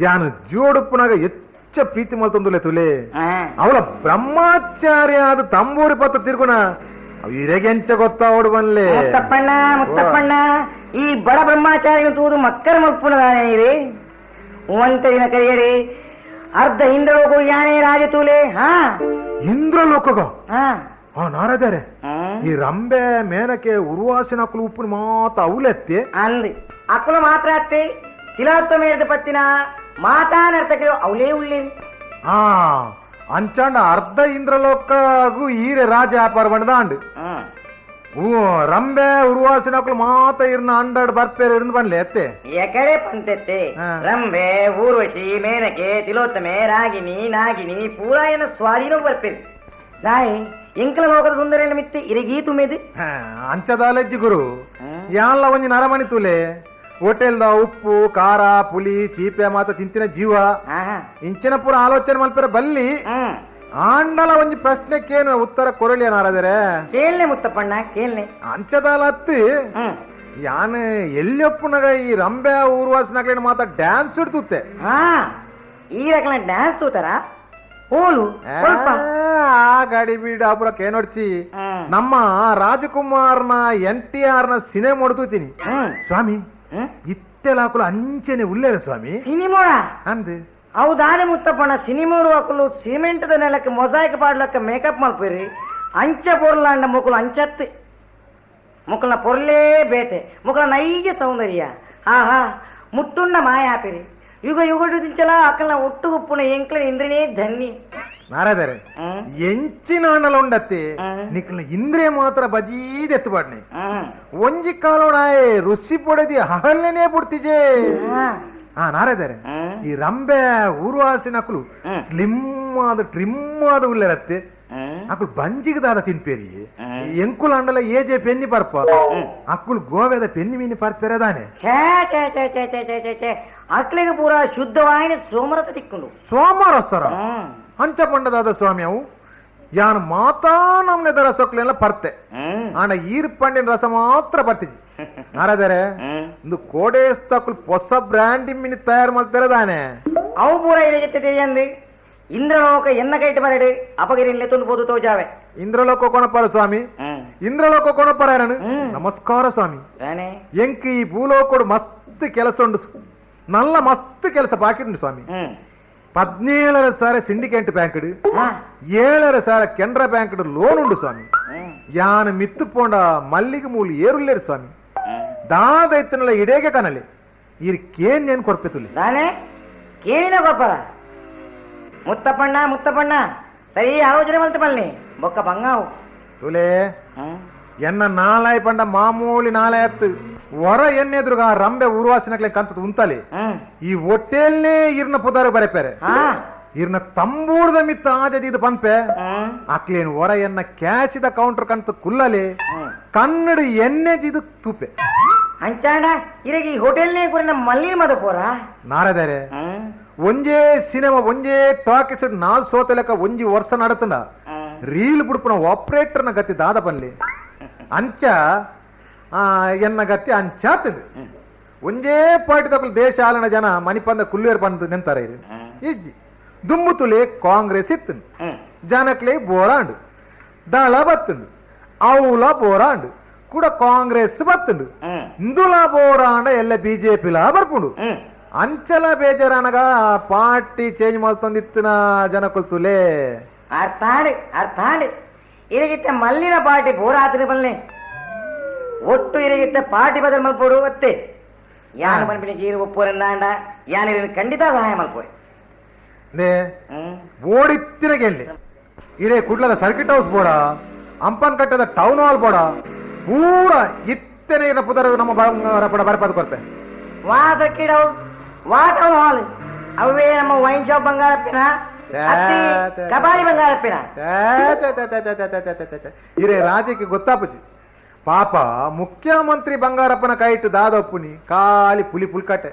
ಯಾನು ಜೋಡುಪ್ಪುನಾಗ ಹೆಚ್ಚ ಪ್ರೀತಿ ಮಲ್ತೊಂದುಲೆ ತುಲೆ ಅವಳ ಬ್ರಹ್ಮಚಾರ್ಯ ಅದು ತಂಬೂರಿ ಪತ್ತ ತಿರ್ಗುಣ ಇರೆಗೆಂಚ ಗೊತ್ತಾವಡು ಬನ್ಲೆ. ಮುತ್ತಪ್ಪಣ್ಣ ಮುತ್ತಪ್ಪಣ್ಣ ಈ ಬಡ ಬ್ರಹ್ಮಚಾರಿನ ತೂದು ಮಕ್ಕಳ ಮಲ್ಪುಣದಾನೆ ಇರಿ ಒಂತ ದಿನ ಕರಿಯರಿ ಅರ್ಧ ಇಂದ್ರಲೋಕ ಯಾನೇ ರಾಜ ತೂಲೆ. ಹಾ ಇಂದ್ರಲೋಕಗ ಹಾ ನಾರದಾರೆ ಈ ರಂಬೆ ಮೇನಕೆ ಉರ್ವಾಸಿನ ಅಕ್ಕಲು ಉಪ್ಪು ಮಾತ ಅವಲೆತ್ತಿ ಅನ್ರಿ ಅಕ್ಕಲು ಮಾತ್ರ ಅತ್ತೆ ತಿಲಾತ್ವ ಮೇರದ ಪತ್ತಿನ ಮಾತಾ ನರ್ತಕರು ಅವಲೇ ಉಳ್ಳಿ. ಹಾ ಅಂಚಾಂಡ ಅರ್ಧ ಇಂದ್ರಲೋಕಗೂ ಈರೆ ರಾಜ ವ್ಯಾಪಾರ ಬಂದ ಅಂಡು ರಂಬೆ ಉರ್ವಾಸಿನಕ್ಲು ಮಾತ ಇರ್ನ ಅಂಡಾಡ್ ಬರ್ಪೇರೆ ಇರ್ನ ಬನ್ಲೆ ಅತ್ತೆ ಎಕಡೆ ಪಂತೆತ್ತೆ ರಂಬೆ ಊರ್ವಶಿ ಮೇನಕೆ ತಿಲೋತ್ತಮೆ ರಾಗಿಣಿ ನಾಗಿಣಿ ಪೂರಾಯನ ಸ್ವಾಧೀನ ಬರ್ಪೇರಿ ನಾಯಿ ಎಂಕಲ ಲೋಕದ ಸುಂದರ ಮಿತ್ತೆ ಇರಗೀ ತುಮೇದಿ ಅಂಚದಾಲೆಜ್ಜಿ ಗುರು ಯಾನ್ಲ ಒಂಜಿ ನರಮಣಿ ತುಲೆ ಹೋಟೆಲ್ದ ಉಪ್ಪು ಖಾರ ಪುಲಿ ಚೀಪೆ ಮಾತ ತಿಂತಿನ ಜೀವ ಇಂಚಿನ ಪೂರ ಆಲೋಚನೆ ಮಲ್ಪೆರ ಬಲ್ಲಿ ಆಂಡಲ ಒಂಜಿ ಪ್ರಶ್ನೆಕ್ಕೇನು ಉತ್ತರ ಕೊರಳಿ ನಾರದರೆ ಕೇಳ್ನೆ ಮುತ್ತಪ್ಪಣ್ಣ ಕೇಳ್ನೆ ಅಂಚದಾಲ ಅತ್ತು ಯಾನ್ ಎಲ್ಲಿಯಪ್ಪನಾಗ ಈ ರಂಬೆ ಊರ್ವಾಸನಾಗ್ಲೇನು ಮಾತ ಡ್ಯಾನ್ಸ್ ಇಡ್ತುತ್ತೆ. ಹಾ ಈ ರಕಲ ಡ್ಯಾನ್ಸ್ ತೂತಾರ ಓಲು ಆ ಗಾಡಿ ಬೀಡ ಅಪುರಕ್ಕೆ ನೋಡ್ಚಿ ನಮ್ಮ ರಾಜಕುಮಾರ್ನ N T R ನ ಸಿನಿಮಾ ನೋಡ್ತೂತೀನಿ ಸ್ವಾಮಿ. ಇತ್ತೆಲಾಕುಲು ಅಂಚೆನೆ ಉಲ್ಲೇರ ಸ್ವಾಮಿ ಸಿನಿಮೋಡ ಅಂದ್ ಹೌದಾನೆ ಮುತ್ತಪ್ಪಣ್ಣ ಸಿನಿಮೋಡು ಹಾಕಲು ಸಿಮೆಂಟ್ದ ನೆಲಕ್ಕೆ ಮೊಸಾಯಿಕ್ ಪಾಡ್ಲಕ್ಕ ಮೇಕಪ್ ಮಲ್ಪೇರಿ ಅಂಚ ಪೊರ್ಲಾಂಡ ಮುಕುಲು ಅಂಚತ್ತು ಮುಕುಲ್ನ ಪೊರ್ಲೇ ಬೇಟೆ ಮುಕುಲ ನೈಜ ಸೌಂದರ್ಯ ಆಹಾ ಮುಟ್ಟುಣ್ಣ ಮಾಯಾಪಿರಿ ಯುಗ ಯುಗಡು ದಿಂಚಲ ಅಕ್ಕಲ್ನ ಒಟ್ಟು ಉಪ್ಪುನ ಎಂಕ್ಲ ಇಂದ್ರನೇ ಧನ್ಯ. ನಾರದರೆ ಎಂಚಿನ ಅಣ್ಣಲ ಉಂಡತ್ತೆ ನಿಕ್ಲ ಇಂದ್ರಿಯ ಮಾತ್ರ ಬಜೀದ್ ಎತ್ತುಬಾಡ್ನೆ ಒಂಜಿ ಕಾಲೋಣಾಯೆ ರುಸಿ ಪೊಡೆದಿ ಹಹಲ್ನೇ ಪುಡ್ತಿಜೆ. ಹಾ ನಾರದರೆ ಈ ರಂಬೆ ಊರ್ವಾಸಿನಕುಲು ಸ್ಲಿಮ್ ಆದ ಟ್ರಿಮ್ ಆದ ಉಲ್ಲೆರತ್ತೆ ಅಕ್ಕುಲು ಬಂಜಿಗೆ ದಾದ ತಿನ್ಪೇರಿ ಎಂಕುಲು ಅಂಡಲ ಏಜೆ ಪೆನ್ನಿ ಪರ್ಪ ಅಕ್ಕುಲು ಗೋವೆದ ಪೆನ್ನಿ ಮೀನಿ ಪರ್ಪೆರದಾನೆ. ಛೇ ಛೇ ಛೇ ಛೇ ಛೇ ಛೇ ಛೇ ಛೇ ಅಕ್ಲಿಗೆ ಪೂರ ಶುದ್ಧವಾಯಿನ ಸೋಮರಸ ತಿಕ್ಕೊಂಡು ಸೋಮರಸರ ಅಂಚ ಪಂಡದಾದ ಸ್ವಾಮಿ ಅವು ಯಾನು ಮಾತಾ ನಮ್ನೆ ರಸಕ್ಲೆಲ್ಲ ಪರ್ತೆ ಆಂಡ ಈರ್ ಪಂಡಿನ ರಸ ಮಾತ್ರ ಬರ್ತಿಜಿ. ನಾರದರೆ ಇಂದು ಕೋಡೇಸ್ತಕುಲು ಹೊಸ ಬ್ರ್ಯಾಂಡ್ ಮಿನಿ ತಯಾರು ಮಾಡ್ತಾರೆ ದಾನೆ ಅವು ಪೂರ ಇರಗಿತ್ತೆ ತಿಳಿಯಂದು ಇಂದ್ರಲೋಕ ಎನ್ನ ಕೈಟ್ ಬರಡು ಅಪಗಿರಿನ್ಲೆ ತುಂಡು ತೋಜಾವೆ ಇಂದ್ರಲೋಕ ಕೊಣಪಾರ ಸ್ವಾಮಿ, ಇಂದ್ರಲೋಕ ಕೊಣಪಾರ. ನಮಸ್ಕಾರ ಸ್ವಾಮಿ. ಎಂಕ್ ಈ ಭೂಲೋಕಡು ಮಸ್ತ್ ಕೆಲಸ ಉಂಡು, ನಲ್ಲ ಮಸ್ತ್ ಕೆಲಸ ಬಾಕಿ ಉಂಡು ಸ್ವಾಮಿ. 17,500 syndicate bank 7,500 Canara bank loan ಉಂಡು ಸ್ವಾಮಿ. ಯಾನ್ ಮಿತ್ತು ಪೋಂಡ ಮಲ್ಲಿಗೆ ಮೂಲು ಏರುಲ್ಲೇರು ಸ್ವಾಮಿ. ದಾದೈತನಲ್ಲ ಇಡೇಗೆ ಕನಲೆ ಇರ್ ಕೇನ್ ನೇನ್ ಕೊರ್ಪೆತುಲಿ ದಾನೆ ಕೇಳಿನ ಕೊರ್ಪರ ಮುತ್ತಪ್ಪಣ್ಣ ಮುತ್ತಪ್ಪಣ್ಣ ಸರಿ ಆಲೋಚನೆ ಮಲ್ತ ಪಲ್ನಿ ಬೊಕ್ಕ ಬಂಗಾವು ತುಲೆ ಎನ್ನ ನಾಲಾಯ್ ಪಂಡ ಮಾಮೂಲಿ ನಾಲಾಯತ್ತು ಹೊರ ಎನ್ನೆದುರುಗ ರಂಬೆ ಊರ್ವಾಸಿನಕ್ಲೆ ಕಂತದ ಉಂತಲೆ ಈ ಒಟ್ಟೇಲ್ನೇ ಇರ್ನ ಪುದಾರ ಬರೆಪೆರೆ ಇರ್ನ ತಂಬೂರ್ದ ಮಿತ್ತ ಆಜದಿ ಇದು ಪನ್ಪೆ ಅಕ್ಲೇನ್ ಹೊರ ಎನ್ನ ಕ್ಯಾಶಿದ ಕೌಂಟರ್ ಕಂತ ಕುಲ್ಲಲೆ ಕನ್ನಡ ಎನ್ನೆಜಿದು ತೂಪೆ ಅಂಚಾಂಡ ಇರಗಿ ಈ ಹೋಟೆಲ್ನೇ ಕುರಿನ ಮಲ್ಲಿ ಮದ ಪೋರ ನಾರದಾರೆ ಒಂಜೇ ಸಿನಿಮಾ ಒಂಜೇ ಟಾಕೀಸ್ ನಾಲ್ ಸೋತಲೆಕ್ಕ ಒಂಜಿ ವರ್ಷ ನಡತನ ರೀಲ್ ಬುಡ್ಪುನ ಆಪರೇಟರ್ನ ಗತಿ ದಾದ ಪನ್ಲಿ ಅಂಚ ಎನ್ನ ಗತಿ ಅಂಚಾತಂಡು ಒಂಜೇ ಪಾರ್ಟಿ ತಪ್ಪಲು ದೇಶ ಆಲನ ಜನ ಮಣಿಪಂದ ಕುಲ್ವೇರ್ ಪಂದ್ ನಿಂತಾರೆ ಇಜ್ಜಿ ದುಮ್ಮುತುಲೆ ಕಾಂಗ್ರೆಸ್ ಇತ್ತು ಜನಕ್ಲೆ ಬೋರಾಂಡು ದಳ ಬತ್ತುಂಡು అవుల ಬೋರಾಂಡು ಕೂಡ ಕಾಂಗ್ರೆಸ್ ಬತ್ತುಂಡು ಇಂದುಲ ಬೋರಾಂಡ ಎಲ್ಲ ಬಿಜೆಪಿಲ ಬರ್ಪುಂಡು ಅಂಚಲ ಬೇಜಾರನಗ ಪಾರ್ಟಿ ಚೇಂಜ್ ಮಾಡ್ತಂದಿತ್ತಿನ ಜನಕುಲ್ತುಲೆ ಅರ್ಥಾಂಡ್ ಅರ್ಥಾಂಡ್ ಇರಗಿತ್ತ ಮಲ್ಲಿನ ಪಾರ್ಟಿ ಬೋರಾತ್ರಿ ಬಲ್ನೆ ಒಟ್ಟು ಇರಗಿತ್ತ ಪಾರ್ಟಿ ಬದಲ್ ಮಲ್ಪೋಡು ಒತ್ತೆ ಯಾನು ಪನ್ಪಿನ ಗೀರು ಒಪ್ಪೋರೆಂದಾಂಡ ಯಾನು ಖಂಡಿತ ಸಹಾಯ ಮಲ್ಪೋಯ್ ನೇ ಓಡಿತ್ತಿನ ಗೆಲ್ಲಿ ಇರೇ ಕುಡ್ಲದ ಸರ್ಕಿಟ್ ಹೌಸ್ ಬೋಡ ಅಂಪನ್ ಕಟ್ಟದ ಟೌನ್ ಹಾಲ್ ಬೋಡ ಪೂರ ಇತ್ತನೆ ಇರ ಪುದರ ನಮ್ಮ ಪಡ ಬರಪದ ಕೊರ್ಪೆ ವಾ ಸರ್ಕಿಟ್ ಹೌಸ್ ವಾ ಟೌನ್ ಹಾಲ್ ಅವೇ ನಮ್ಮ ವೈನ್ ಶಾಪ್ ಬಂಗಾರಪ್ಪಿನ ಕಬಾಲಿ ಬಂಗಾರಪ್ಪಿನ ಇರೇ ರಾಜ್ಯಕ್ಕೆ ಗೊತ್ತಾಪುಜಿ ಪಾಪ ಮುಖ್ಯಮಂತ್ರಿ ಬಂಗಾರಪ್ಪನ ಕೈಟ್ಟು ದಾದಪ್ಪುನಿ ಖಾಲಿ ಪುಲಿ ಪುಲ್ಕಟ್ಟೆ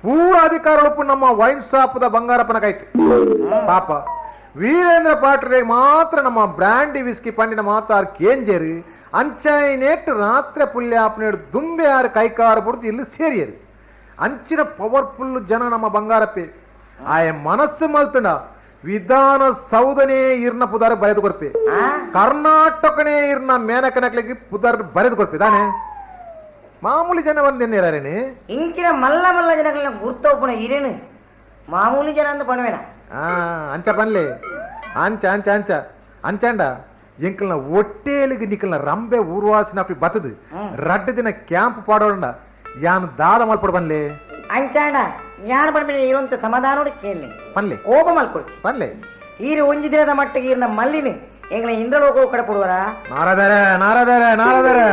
ಪೂರ ಅಧಿಕಾರ ನಮ್ಮ ವೈನ್ ಶಾಪ್ದ ಬಂಗಾರಪ್ಪನ ಕೈಟ್ ಪಾಪ ವೀರೇಂದ್ರ ಪಾಟ್ರೆ ಮಾತ್ರ ನಮ್ಮ ಬ್ರ್ಯಾಂಡಿ ವಿಸ್ಕಿ ಪಂಡಿನ ಮಾತಾರ್ ಕೇಂಜೇರು ಅಂಚಾಯಿನೇಟ್ ರಾತ್ರಿ ಪುಲ್ಯಾಪನೇಡು ದುಂಬೆ ಯಾರು ಕೈಕಾರ ಬುಡ್ದು ಇಲ್ಲಿ ಸೇರಿಯರು ಅಂಚಿನ ಪವರ್ಫುಲ್ ಜನ ನಮ್ಮ ಬಂಗಾರಪ್ಪೆ ಆಯ ಮನಸ್ಸು ಮಲ್ತುಂಡ ವಿಧಾನ ಸೌಧನೇ ಇರ್ನ ಪುದಾರ ಬರೆದು ಕೊರ್ಪೆ ಕರ್ನಾಟಕನೇ ಇರ್ನ ಮೇನಕನಕ್ಲಿಗೆ ಪುದಾರ್ ಬರೆದು ಕೊರ್ಪೆ ತಾನೆ ಮಾಮೂಲಿ ಜನ ಒಂದೇನೇರೇನೆ ಇಂಚಿನ ಮಲ್ಲ ಮಲ್ಲ ಜನಗಳನ್ನ ಗುರ್ತೊಪ್ಪುನ ಇರೇನು ಮಾಮೂಲಿ ಜನ ಅಂದ ಪಣವೇನ ಅಂಚ ಪನ್ಲೆ ಅಂಚ ಅಂಚ ಅಂಚ ಅಂಚಾಂಡ ಎಂಕಲ್ನ ಒಟ್ಟೇಲಿಗೆ ನಿಕಲ್ನ ರಂಬೆ ಊರ್ವಾಸಿನ ಬತ್ತದು ರಡ್ಡು ದಿನ ಕ್ಯಾಂಪ್ ಪಾಡೋಣ ಯಾನು ದಾದ ಮಲ್ಪಡು ಪನ್ಲೆ ಅಂಚಾಂಡ ಯಾನು ಪನ್ಪಿನ ಇರುವಂತ ಸಮಾಧಾನ ಕೇಳಿ ಪನ್ಲೆ ಕೋಪ ಮಲ್ಕೊಡ್ತಿ ಪನ್ಲೆ ಈರು ಒಂಜಿ ದಿನದ ಮಟ್ಟಿಗೆ ಈರ್ನ ಮಲ್ಲಿನ ಎಂಗ್ಲ ಇಂದ್ರಲೋಕ ಕಡಪಡುವರ ನಾರದರೆ ನಾರದರೆ ನಾರದರೆ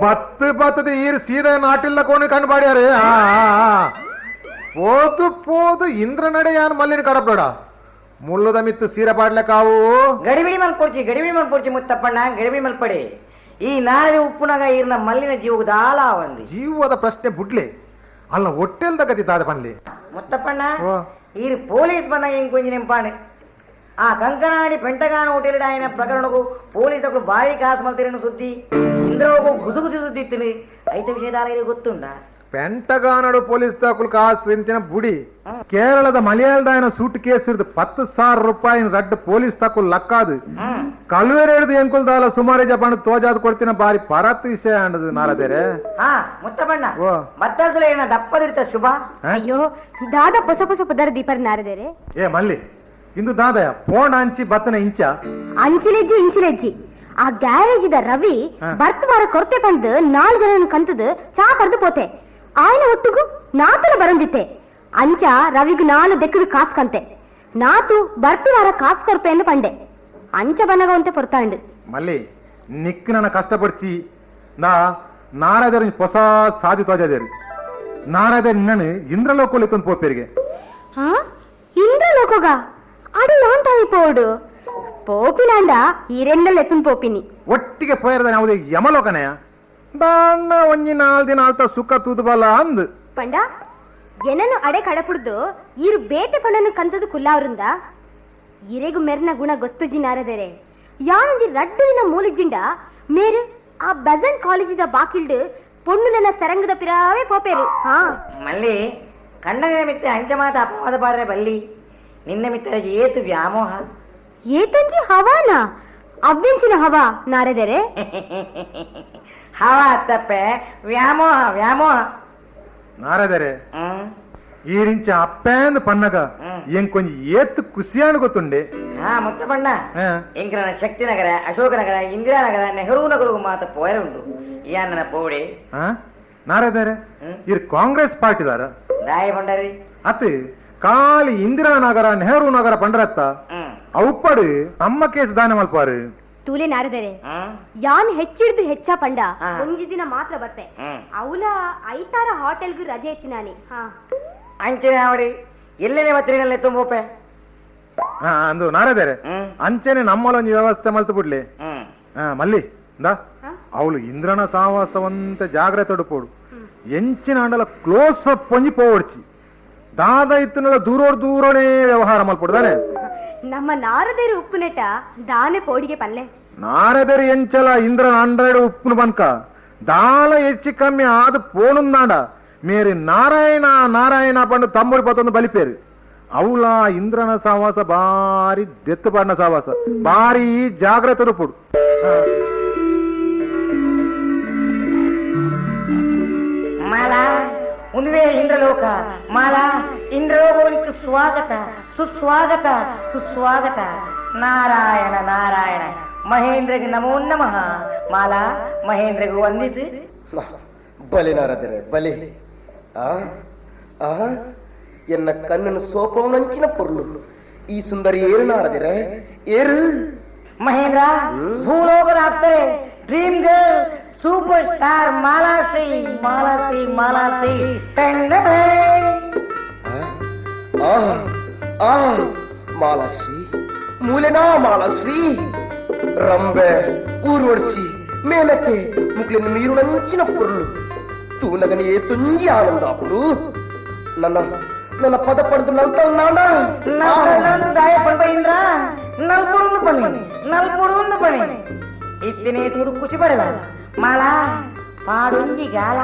ಬತ್ತು ಬತ್ತದ ಈರು ಸೀದಾ ನಾಟಿಲ್ಲ ಕೋಣಿ ಕಂಡು ಬಾಡ್ಯಾರೆ ಪೋದು ಪೋದು ಇಂದ್ರ ನಡೆ ಯಾನ್ ಮಲ್ಲಿನ ಕಡಪಡ ಮುಲ್ಲುದ ಮಿತ್ತು ಸೀರೆ ಪಾಡ್ಲೆಕಾವು ಗಡಿಬಿಡಿ ಮಲ್ಪೊಡ್ಚಿ ಗಡಿಬಿಡಿ ಮಲ್ಪೊಡ್ಚಿ ಮುತ್ತಪ್ಪಣ್ಣ ಗಡಿಬಿಡಿ ಮಲ್ಪಡಿ ಈ ನಾಳೆ ಉಪ್ಪುನಾಗ ಈರ್ನ ಮಲ್ಲಿನ ಜೀವಕ್ಕೆ ದಾಲ ಒಂದಿ ಜೀವದ ಪ್ರಶ್ನೆ ಬುಡ್ಲೆ ಅಲ್ಲ ಒಟ್ಟೆಲ್ದ ಗತಿ ತಾದ ಪನ್ಲಿ ಮುತ್ತಪ್ಪಣ್ಣ ಈರು ಪೊಲೀಸ್ ಬಂದಾಗ ಇಂಕೊಂಜಿ ನಿಂಪಾಣೆ ಆ ಕಂಕನಾಡಿ ಪೆಂಟಗಾನ ಹೋಟೆಲ್ ఆయన ಪ್ರಕರಣకు ಪೊಲೀಸರು ಭಾರಿ ಕಾಸು ಮಲ್ತಿರನು ಸುದ್ದಿ ಇಂದ್ರೋಗು ಗುಸುಗುಸಿ ಸುದ್ದಿ ಇತ್ತಿನಿ ಐತ ವಿಷಯದಾಲ ಗೊತ್ತುಂಡ ಪೆಂಟಗಾನಡು ಪೊಲೀಸ್ ದಾಖಲು ಕಾಸು ಇಂತಿನ ಬುಡಿ ಕೇರಳದ ಮಲಯಾಳದಾಯನ ಸೂಟ್ ಕೇಸ್ ಇರ್ದು 10,000 ರೂಪಾಯಿ ರಡ್ಡು ಪೊಲೀಸ್ ತಾಕುಲ್ ಲಕ್ಕಾದು ಕಲ್ವೇರೇಡ್ದು ಎಂಕುಲ್ದಾಲ ಸುಮಾರು ಜಪಾನ್ ತೋಜಾದ್ ಕೊಡ್ತಿನ ಬಾರಿ ಪರತ್ ವಿಷಯ ಅಂಡದು ನಾರದೇರೆ. ಹಾ ಮುತ್ತಬಣ್ಣ ಬತ್ತಲ್ಸುಲ ಏನ ದಪ್ಪದಿರ್ತ ಶುಭ. ಅಯ್ಯೋ ದಾದ ಪೊಸ ಪೊಸ ಪದರ ದೀಪರ್ ನಾರದೇರೆ. ಏ ಮಲ್ಲಿ ಇಂದು ದಾದಯ ಪೋಣ ಅಂಚಿ ಬತ್ತನ ಇಂಚ ಅಂಚಿಲೆಜ್ಜಿ ಇಂಚಿಲೆಜ್ಜಿ ಆ ಗ್ಯಾರೇಜ್ the Ravi ಬರ್ತ್ ವಾರ ಕೊರತೆ ಬಂದು 4 ಜನ ಕಂತದು ಚಾ ಕರೆದು ಪೋತೆ ಆಯ್ನ ಒಟ್ಟುಗು ನಾತನ ಬರಂದಿತ್ತೆ ಅಂಚ ರವಿಗ್ 4 ದೆಕ್ಕದ ಕಾಸು ಕಂತೆ ನಾತು ಬರ್ತಿ ವಾರ ಕಾಸು ಕೊರ್ಪೆ ಎಂದು ಪಂಡೆ ಅಂಚ ಬನ್ನಗ ಒಂತೆ ಪೊರ್ತಾಂಡು. ಮಲ್ಲಿ ನಿಕ್ ನನ್ನ ಕಷ್ಟಪಡ್ಚಿ ನಾ ನಾರದರ ಹೊಸ ಸಾಧಿ ತೋಜಾದೇರಿ ನಾರದರ ನಿನ್ನನು ಇಂದ್ರಲೋಕೋಲಿ ತಂದು ಪೋಪೇರಿಗೆ. ಹಾ ಇಂದ್ರಲೋಕೋಗ ಅಡು ನಾನ್ ತಾಯಿ ಪೋಡು ಪೋಪಿನಾಂಡ ಈರೆಂದಲ್ ಎತ್ತುನ್ ಪೋಪಿನಿ ಒಟ್ಟಿಗೆ ಪೋಯರ್ದ ಯಾವುದೇ ಯಮಲೋಕನೆಯ ದಾಣ್ಣ ಒಂಜಿ 4 ದಿನ ಆಲ್ತ ಸುಖ ತೂದು ಬಲ್ಲ ಅಂದ್ ಪಂಡ ಏನನ್ನು ಅಡೆ ಕಡಪುಡ್ದು ಈರು ಬೇಟೆ ಪಣ್ಣನು ಕಂತದು ಕುಲ್ಲಾವ್ರಿಂದ ಇರೆಗು ಮೆರ್ನ ಗುಣ ಗೊತ್ತು ನಾರದರೆ ಯಾನೊಂಜಿ ರಡ್ಡು ದಿನ ಮೂಲಿಜಿಂಡ ಮೇರು ಆ ಬಜನ್ ಕಾಲೇಜಿದ ಬಾಕಿಲ್ಡು ಪೊಣ್ಣುಲನ ಸರಂಗದ ಪಿರಾವೇ ಪೋಪೇರು. ಹಾ ಮಲ್ಲಿ ಕಣ್ಣನ ಮಿತ್ತೆ ಅಂಚ ಮಾತ ಅಪವಾದ ಪಾಡ್ರೆ ಬಲ್ಲಿ ನಿನ್ನ ಮಿತ್ತರಿಗೆ ಏತು ವ್ಯಾಮೋಹ ಏತಂಜಿ ಹವಾನ ಅವ್ವೆಂಚಿನ ಹವಾ ನಾರದರೆ ಹವಾ ತಪ್ಪೆ ವ್ಯಾಮೋಹ ವ್ಯಾಮೋಹ ನಾರದರೆ ಈ ರಿಂಚ ಅಪ್ಪೇಂದು ಪನ್ನಗ ಎಂಕೊಂಜಿ ಏತ್ ಖುಷಿಯಾನು ಗೊತ್ತುಂಡೆ. ಹಾ ಮುತ್ತ ಬಣ್ಣ ಎಂಕ್ರನ ಶಕ್ತಿನಗರ, ಅಶೋಕನಗರ, ಇಂದಿರಾನಗರ, ನೆಹರು ನಗರ ಮಾತ ಪೋಯರೆ ಉಂಡು. ಯಾನ್ನ ಪೋಡೆ ನಾರದಾರೆ ಇರ್ ಕಾಂಗ್ರೆಸ್ ಪಾರ್ಟಿದಾರ ದಾಯ ಬಂಡಾರಿ ಅತ್ ಖಾಲಿ ಇಂದಿರಾನಗರ ನೆಹರು ನಗರ ಪಂಡರತ್ತ ಅವುಪ್ಪಡು ನಮ್ಮ ಕೇಸ್ ದಾನ ಮಲ್ಪಾರು. ತೂಲೆ ನಾರದರೆ ಯಾನ್ ಹೆಚ್ಚಿಡ್ದು ಹೆಚ್ಚ ಪಂಡ ಒಂಜಿ ದಿನ ಮಾತ್ರ ಬರ್ಪೆ. ಅವಲ ಐತಾರ ಹೋಟೆಲ್ಗೂ ರಜೆ ಇತ್ತಿ ನಾನೇ. ಅಂಚನೆ ಅವಡಿ ಎಲ್ಲೆಲೆ ಮತ್ರಿನಲ್ಲೇ ತುಂಬೋಪೆ. ಅಂದು ನಾರದರೆ ಅಂಚನೆ ನಮ್ಮಲ್ಲ ಒಂಜಿ ವ್ಯವಸ್ಥೆ ಮಲ್ತು ಬಿಡ್ಲಿ. ಮಲ್ಲಿ ಇಂದಾ ಅವಳು ಇಂದ್ರನ ಸಾವಾಸವಂತ ಜಾಗ್ರತೆ ಉಡುಪೋಡು ಎಂಚಿನ ಅಂಡಲ ಕ್ಲೋಸ್ ಅಪ್ ಒಂಜಿ ಪೋವಡ್ಚಿ ದಾದ ಇತ್ತನಲ್ಲ ದೂರೋಡ್ ದೂರೋನೇ ವ್ಯವಹಾರ ಮಲ್ಪೊಡ್ದಾನೆ. ನಮ್ಮ ನಾರದೇರು ಉಪ್ಪುನೆಟ ದಾನೆ ಪೋಡಿಗೆ ಪಲ್ಲೆ. ನಾರದೇರು ಎಂಚಲ ಇಂದ್ರನ ಅಂಡ್ರಾಯ್ಡ್ ಉಪ್ಪುನ ಬನ್ಕ ದಾಲ ಹೆಚ್ಚು ಕಮ್ಮಿ ಆದ ಪೋನುಂದಾಂಡ ಮೇರಿ ನಾರಾಯಣ ನಾರಾಯಣ ಪಂಡು ತಂಬುಡಿ ಪತ್ತೊಂದು ಬಲಿಪೇರು. ಅವಳ ಇಂದ್ರನ ಸಾವಾಸ ಬಾರಿ ದೆತ್ತು ಪಾಡಿನ ಸಾವಾಸ ಬಾರಿ ಜಾಗ್ರತೆ ಉಡುಪೋಡು. ಮಾಲಾ ಉನ್ವೇ ಇಂದ್ರಲೋಕ ಮಾಲಾ ಇಂದ್ರಲೋಕಕ್ಕೆ ಸ್ವಾಗತ ಸುಸ್ವಾಗತ ಸುಸ್ವಾಗತ. ನಾರಾಯಣ ನಾರಾಯಣ ಮಹೇಂದ್ರಗೆ ನಮೋ ನಮಃ. ಮಾಲಾ ಮಹೇಂದ್ರಗೂ ವಂದಿಸಿ. ಬಲೆ ನಾರದರೆ ಬಲೆ. ಆ ಆ ಎನ್ನ ಕಣ್ಣನ್ನು ಸೋಪವನಂಚಿನ ಪೊರ್ಲು ಈ ಸುಂದರಿ ಏರು ನಾರದಿರೆ ಏರು. ಮಹೇಂದ್ರ ಭೂಲೋಕದ ಅಪ್ಸರೆ dream girl super star Malashree Malashree Malashree. ಆ ಮಾಲಾಶ್ರೀ ಮೂಲೆನಾ ಮಾಲಾಶ್ರೀ ರಂಬೆ ಊರ್ವರ್ಷಿ ಮೇಲಕ್ಕೆ ಮುಕ್ಲಿನ ನೀರುನಂಚಿನ ಪೊರ್ಲು ತೂನಗನ ಏ ತುಂಜಿ ಆನಂದಾಪುಡು. ನನ್ನ ನನ್ನ ಪದ ಪಡೆದು ನಲ್ತ ದಾಯ ಪಂಡ ಇಂದ್ರ ನಲ್ಪುಡು ಪಣಿ ನಲ್ಪುಡು ಪಣಿ ಇತ್ತಿನೇ ತೂದು ಖುಷಿ ಬರಲ್ಲ ಮಾಲಾ ಪಾಡುಂಜಿ ಗಾಲ.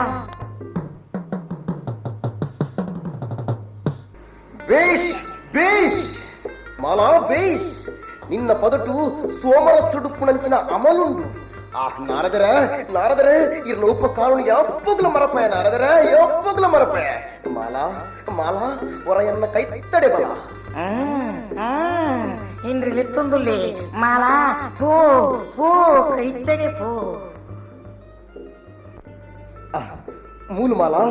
ಬೇಷ್ ಬೇಷ್ ಮಾಲಾ ಬೇಷ್. ನಿನ್ನ ಪದಟು ಸೋಮರಸುಡುಪ್ಪುನಂಚಿನ ಅಮಲುಂಡು. ಆ ನಾರದರ ನಾರದರ ಇರ್ನ ಉಪ್ಪ ಕಾನೂನು ಯಾಪ್ಪಗ್ಲ ಮರಪಾಯ ನಾರದರ ಯಾಪ್ಪಗ್ಲ ಮರಪಾಯ. ಮಾಲಾ ಮಾಲಾ ಹೊರೆಯನ್ನ ಕೈತಡೆ ಬಲ. ಇಂದ್ರಿ ಲಿತ್ತೊಂದುಲ್ಲಿ ಮಾಲಾ ಪೋ ಪೋ ಕೈತಡೆ ಪೋ. ಮೂಲು ಮಾಲಾ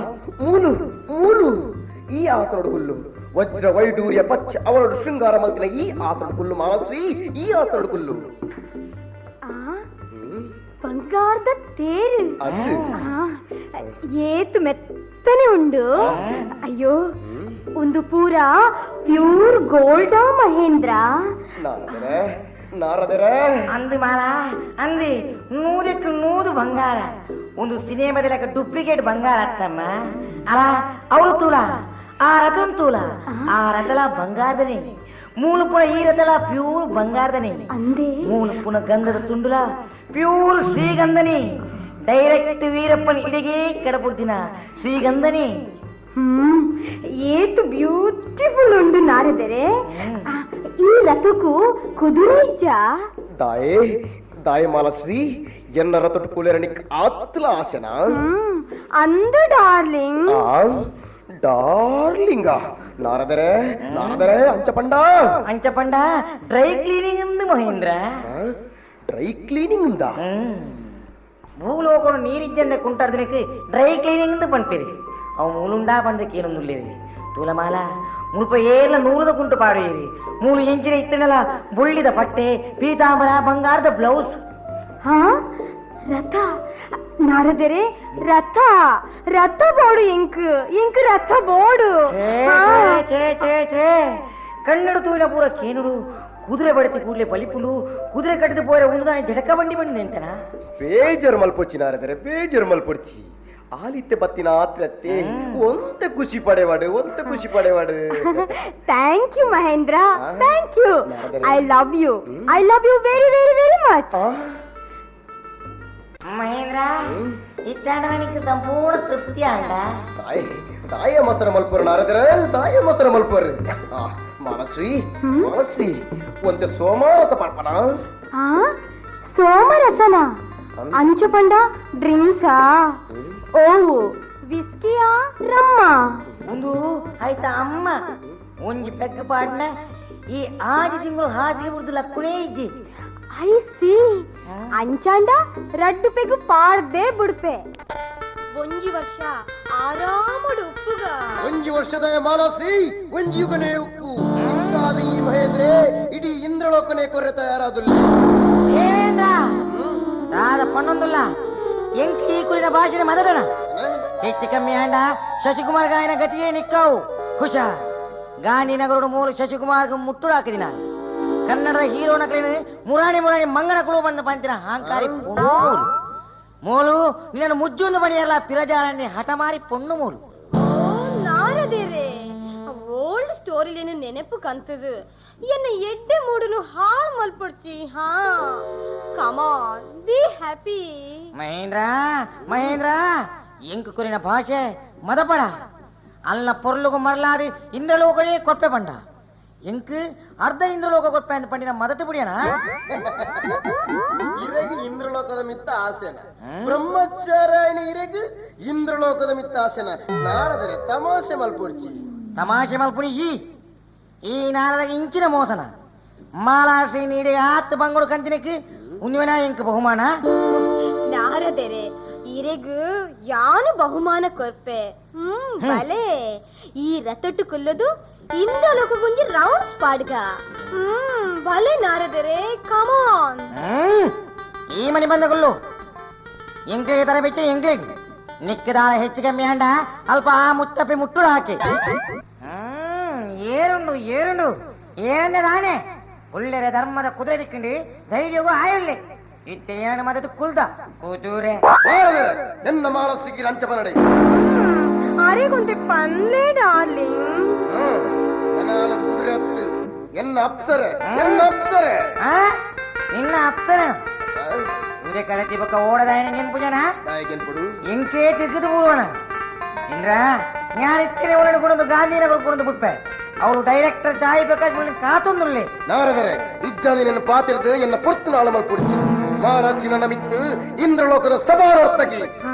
ಮೂಲು ಮೂಲು ಈ ಆಸನಡು ಗುಲ್ಲು ವಜ್ರ ವೈಡೂರ್ಯ ಪಚ್ಚ ಅವನಡು ಶೃಂಗಾರ ಮಲ್ತಿನ ಈ ಆಸನಡು ಗುಲ್ಲು ಮಾಲಾಶ್ರೀ ಈ ಆಸನಡು ಗುಲ್ಲು. ಬಂಗಾರದ ತೇರು ಏತು ಮೆತ್ತನೆ ಉಂಡು. ಅಯ್ಯೋ ಒಂದು ಪೂರಾ ಪ್ಯೂರ್ ಗೋಲ್ಡ್ ಮಹೇಂದ್ರ. ನಾರದರೆ ಅಂದು ಮಾಲಾ ಅಂದಿ ನೂರಕ್ಕೆ ನೂರು ಬಂಗಾರ. ಒಂದು ಸಿನಿಮಾದ ಡೂಪ್ಲಿಕೇಟ್ ಬಂಗಾರ ಅತ್ತಮ್ಮ. ಅಲ್ಲ ಅವಳು ತೂಲ ಆ ರಥನ್ ತೂಲ ಆ ರಥಲ ಬಂಗಾರದನೆ ಮೂಲು ಪುನ ಈ ರಥಲ ಪ್ಯೂರ್ ಬಂಗಾರದನೆ ಅಂದೇ ಮೂಲು ಪುನ ಗಂಧದ ತುಂಡುಲ ಪ್ಯೂರ್ ಶ್ರೀಗಂಧನಿ ಡೈರೆಕ್ಟ್ ವೀರಪ್ಪನ ಇಡಿಗೆ ಕೆಡಪುಡ್ದಿನ ಶ್ರೀಗಂಧನಿ. ಏತು ಬ್ಯೂಟಿಫುಲ್ ಉಂಡು ನಾರದರೆ. ಈ ರಥಕ್ಕೂ ಕುದುರೆ ಇಜ್ಜ. ದಾಯೆ ದಾಯ ಮಾಲಶ್ರೀ ಎನ್ನ ರಥಟು ಕೂಲೇರನಿಕ್ ಆತ್ಲ ಆಶನ ಅಂದು ಡಾರ್ಲಿಂಗ್. ಡಾರ್ಲಿಂಗ ನಾರದರೆ ನಾರದರೆ ಅಂಚಪಂಡ ಅಂಚಪಂಡ ಡ್ರೈ ಕ್ಲೀನಿಂಗ್ ಇಂದು ಮಹೇಂದ್ರ. ಡ್ರೈ ಕ್ಲೀನಿಂಗ್ ಇಂದ ಭೂಲೋಕನು ನೀರಿದ್ದಂದೆ ಕುಂಟಾಡ್ದನಕ್ಕೆ ಡ್ರೈ ಕ್ಲೀನಿಂಗ್ ಇಂದು ಪನ್ಪಿರಿ. ಅವು ಮೂಲುಂಡಾ ಬಂದಕ್ಕೆ ಏನೊಂದುಲ್ಲೇರಿ ತೂಲಮಾಲ ಮುಲ್ಪ ಏರ್ಲ ನೂರದ ಕುಂಟು ಪಾಡುಯಿರಿ. ಮೂಲು ಎಂಚಿನ ಇತ್ತನಲ ಬುಳ್ಳಿದ ಪಟ್ಟೆ ಪೀತಾಂಬರ ಬಂಗಾರದ ಬ್ಲೌಸ್. ಹಾ ರಥ ನಾರದರೆ ರಥ ರಥ ಬೋಡು ಇಂಕ್ ಇಂಕ್ ರಥ ಬೋಡು. ಚೇ ಚೇ ಚೇ ಕನ್ನಡ ತೂಯಿನ ಪೂರ ಕೇನುರು ಕುದುರೆ ಬಡಿತಿ ಕೂಡಲೇ ಬಲಿಪುಲು ಕುದುರೆ ಕಟ್ಟಿದ ಪೋರೆ ಉಂಡುದಾನೆ ಜಡಕ ಬಂಡಿ ಬಂಡಿ ನಿಂತನ. ಬೇಜಾರು ಮಲ್ಪೊಡ್ಚಿ ನಾರದರೆ ಬೇಜಾರು ಮಲ್ಪೊಡ್ಚಿ. ಆಲಿತ್ತೆ ಬತ್ತಿನ ಆತ್ರತ್ತೆ ಒಂತ ಖುಷಿ ಪಡೆವಾಡು ಒಂತ ಖುಷಿ ಪಡೆವಾಡು. Thank you Mahendra, thank you. I love you, I love you very very very much. Mahendra ಇತ್ತಾಡನಿಗೆ ಸಂಪೂರ್ಣ ತೃಪ್ತಿ ಆಂಡ. ತಾಯಿ ತಾಯ ಮೊಸರ ಮಲ್ಪರು ನಾರದರ ತಾಯ ಮೊಸರ ಮಲ್ಪರು. ಮಾಲಶ್ರೀ ಮಾಲಶ್ರೀ ಒಂತೆ ಸೋಮರಸ ಪರ್ಪನ. ಸೋಮರಸನ ಅಂಚಪಂಡ ಡ್ರಿಂಕ್ಸಾ ಓವು ವಿಸ್ಕಿಯಾ ರಮ್ಮ ಒಂದು ಆಯ್ತಾ ಅಮ್ಮ ಒಂಜಿ ಪೆಗ್ ಪಾಡ್ನ ಈ ಆಜಿ ತಿಂಗಳು ಹಾಸಿಗೆ ಬುಡ್ದು ಲಕ್ಕುನೇ ಇಜ್ಜಿ. I C ಅಂಚಾಂಡ ರಡ್ಡು ಪೆಗು ಪಾಡ್ದೆ ಬುಡ್ಪೆ. ಒಂಜಿ ವರ್ಷ ಆರಾಮಡು ಉಪ್ಪುಗ. ಒಂಜಿ ವರ್ಷದ ಮಾಲಾಶ್ರೀ ಒಂಜಿ ಯುಗನೇ ಉಪ್ಪು. ಇಂಕಾದ ಈ ಮಹೇಂದ್ರೆ ಇಡೀ ಇಂದ್ರಲೋಕನೇ ಕೊರೆ ತಯಾರಾದುಲ್ಲ. ದೇವೇಂದ್ರ ದಾದ ಪಣ್ಣೊಂದುಲ್ಲ ಎಂಕ್ ಈ ಕುರಿನ ಭಾಷೆನೆ ಮದದನ ಹೆಚ್ಚು ಕಮ್ಮಿ ಅಂಡ ಶಶಿಕುಮಾರ್ ಗಾಯನ ಗತಿಯೇ ನಿಕ್ಕಾವು. ಖುಷ ಗಾಂಧಿನಗರುಡು ಮೂರು ಶಶಿಕುಮಾರ್ ಮುಟ್ಟುಡು ಹಾಕಿದಿನ ಕನ್ನಡದ ಹೀರೋ ನಕಲಿನ ಮುರಾಣಿ ಮುರಾಣಿ ಮಂಗನ ಕುಳು ಬಂದ ಪಂತಿನ ಹಾಂಕಾರಿ ಪೊಣ್ಣು ಮೂಲು ಮೂಲು ನಿನ್ನನ್ನು ಮುಜ್ಜೊಂದು ಬಣಿಯಲ್ಲ ಪಿರಜಾರಣ್ಣಿ ಹಠಮಾರಿ ಪೊಣ್ಣು ಮೂಲು. ಓ ನಾರದೇರೆ ಓಲ್ಡ್ ಸ್ಟೋರಿಲೇನು ನೆನಪು ಕಂತದು ಎನ್ನ ಎಡ್ಡೆ ಮೂಡುನು ಹಾಳು ಮಲ್ಪೊಡ್ಚಿ. ಹಾ come on be happy. Mahendra Mahendra ಎಂಕು ಕುರಿನ ಭಾಷೆ ಮದಪಡ ಅಲ್ಲ ಪೊರ್ಲುಗು ಮರಲಾದಿ ಇಂದ್ರಲೋಕನೇ ಕೊಪ್ಪೆ ಪಂಡ ಎಂಕ್ ಅರ್ಧ ಇಂದ್ರಲೋಕ ಕೊಪ್ಪೆ ಅಂತ ಪಂಡಿನ ಮದತು ಪುಡಿಯನ. ಇರೆಗ್ ಇಂದ್ರಲೋಕದ ಮಿತ್ತ ಆಸೆನ ಬ್ರಹ್ಮಚಾರಾಯಣ ಇರೆಗ್ ಇಂದ್ರಲೋಕದ ಮಿತ್ತ ಆಸೆನ ನಾರದರೆ ತಮಾಷೆ ಮಲ್ಪೊಡ್ಚಿ. ತಮಾಷೆ ಮಲ್ಪುಣಿ ಈ ಈ ನಾರದ ಇಂಚಿನ ಮೋಸನ ಮಾಲಾಶ್ರೀ ನೀಡಿ ಆತ್ ಬಂಗುಡು ಕಂತಿನಕ್ಕೆ ಉನ್ನಿವನ ಎಂಕ್ ಬಹುಮಾನ. ನಾರದರೆ ಇರೆಗ್ ಯಾನು ಬಹುಮಾನ ಕೊರ್ಪೆ. ಬಲೆ ಈ ರಥೊಟ್ಟು ಕುಲ್ಲದು ಇಂದ್ರಲೋಕ ಗುಂಜಿ ರೌಂಡ್ಸ್ ಪಾಡ್ಗ. ಬಲೆ ನಾರದರೆ ಕಮಾನ್. ಈ ಮನೆ ಬಂದ ಕುಲ್ಲು ಎಂಕ್ಲಿಗೆ ತರ ಬೆಚ್ಚ ಎಂಕ್ಲಿಗೆ ನಿಕ್ಕದಾಳ ಹೆಚ್ಚು ಕಮ್ಮಿ ಅಂಡ ಅಲ್ಪ ಆ ಮುತ್ತಪ್ಪಿ ಮುಟ್ಟುಡು ಹಾಕಿ. ಏರುಂಡು ಏರುಂಡು ಏನೇ ರಾಣೆ ಉಳ್ಳೆರೆ ಧರ್ಮದ ಕುದುರೆ ದಿಕ್ಕಂಡಿ ಧೈರ್ಯವೂ ಆಯುಳ್ಳೆ ಇತ್ತೆ ಏನು ಮದದು ಕುಲ್ದ ಕುದುರೆ. ಎನ್ನ ಮಾನಸಿಗೆ ರಂಚ ಬನಡೆ ಅರೆಗೊಂದೆ ಪನ್ಲೆ ಡಾರ್ಲಿಂಗ್. ನಾನು ಕುದುರೆ ಹತ್ತು ಎನ್ನ ಅಪ್ಸರೆ ಎನ್ನ ಅಪ್ಸರೆ. ನಿನ್ನ ಅಪ್ಸರೆ ಕುದುರೆ ಕಳತಿ ಬಕ್ಕ ಓಡದಾಯನ ನೆನ್ಪು ಜನ ಎಂಕೇ ತಿಕ್ಕದು ಪೂರ್ವಣ ಇಂದ್ರ ಜ್ಞಾನಿತ್ತಿನ ಒಳಗೆ ಕೊಡೋದು ಗಾಂಧಿನಗರ ಕೊಡೋದು ಬಿಟ್ಪೆ ಅವರು ಡೈರೆಕ್ಟರ್ ಚಾಯಿ ಪ್ರಕಾಶ್ ಮುಳ್ಳಿ ಕಾತೊಂದುಲ್ಲೆ. ನಾರದರೆ ಇಜ್ಜಾದಿ ನನ್ನ ಪಾತಿರ್ದು ಎನ್ನ ಪೊರ್ತು ನಾಳ ಮಲ್ಪುಡಿಚಿ ಮಾನಸಿನ ಮಿತ್ತು ಇಂದ್ರಲೋಕದ ಸಭಾನರ್ತಕಿ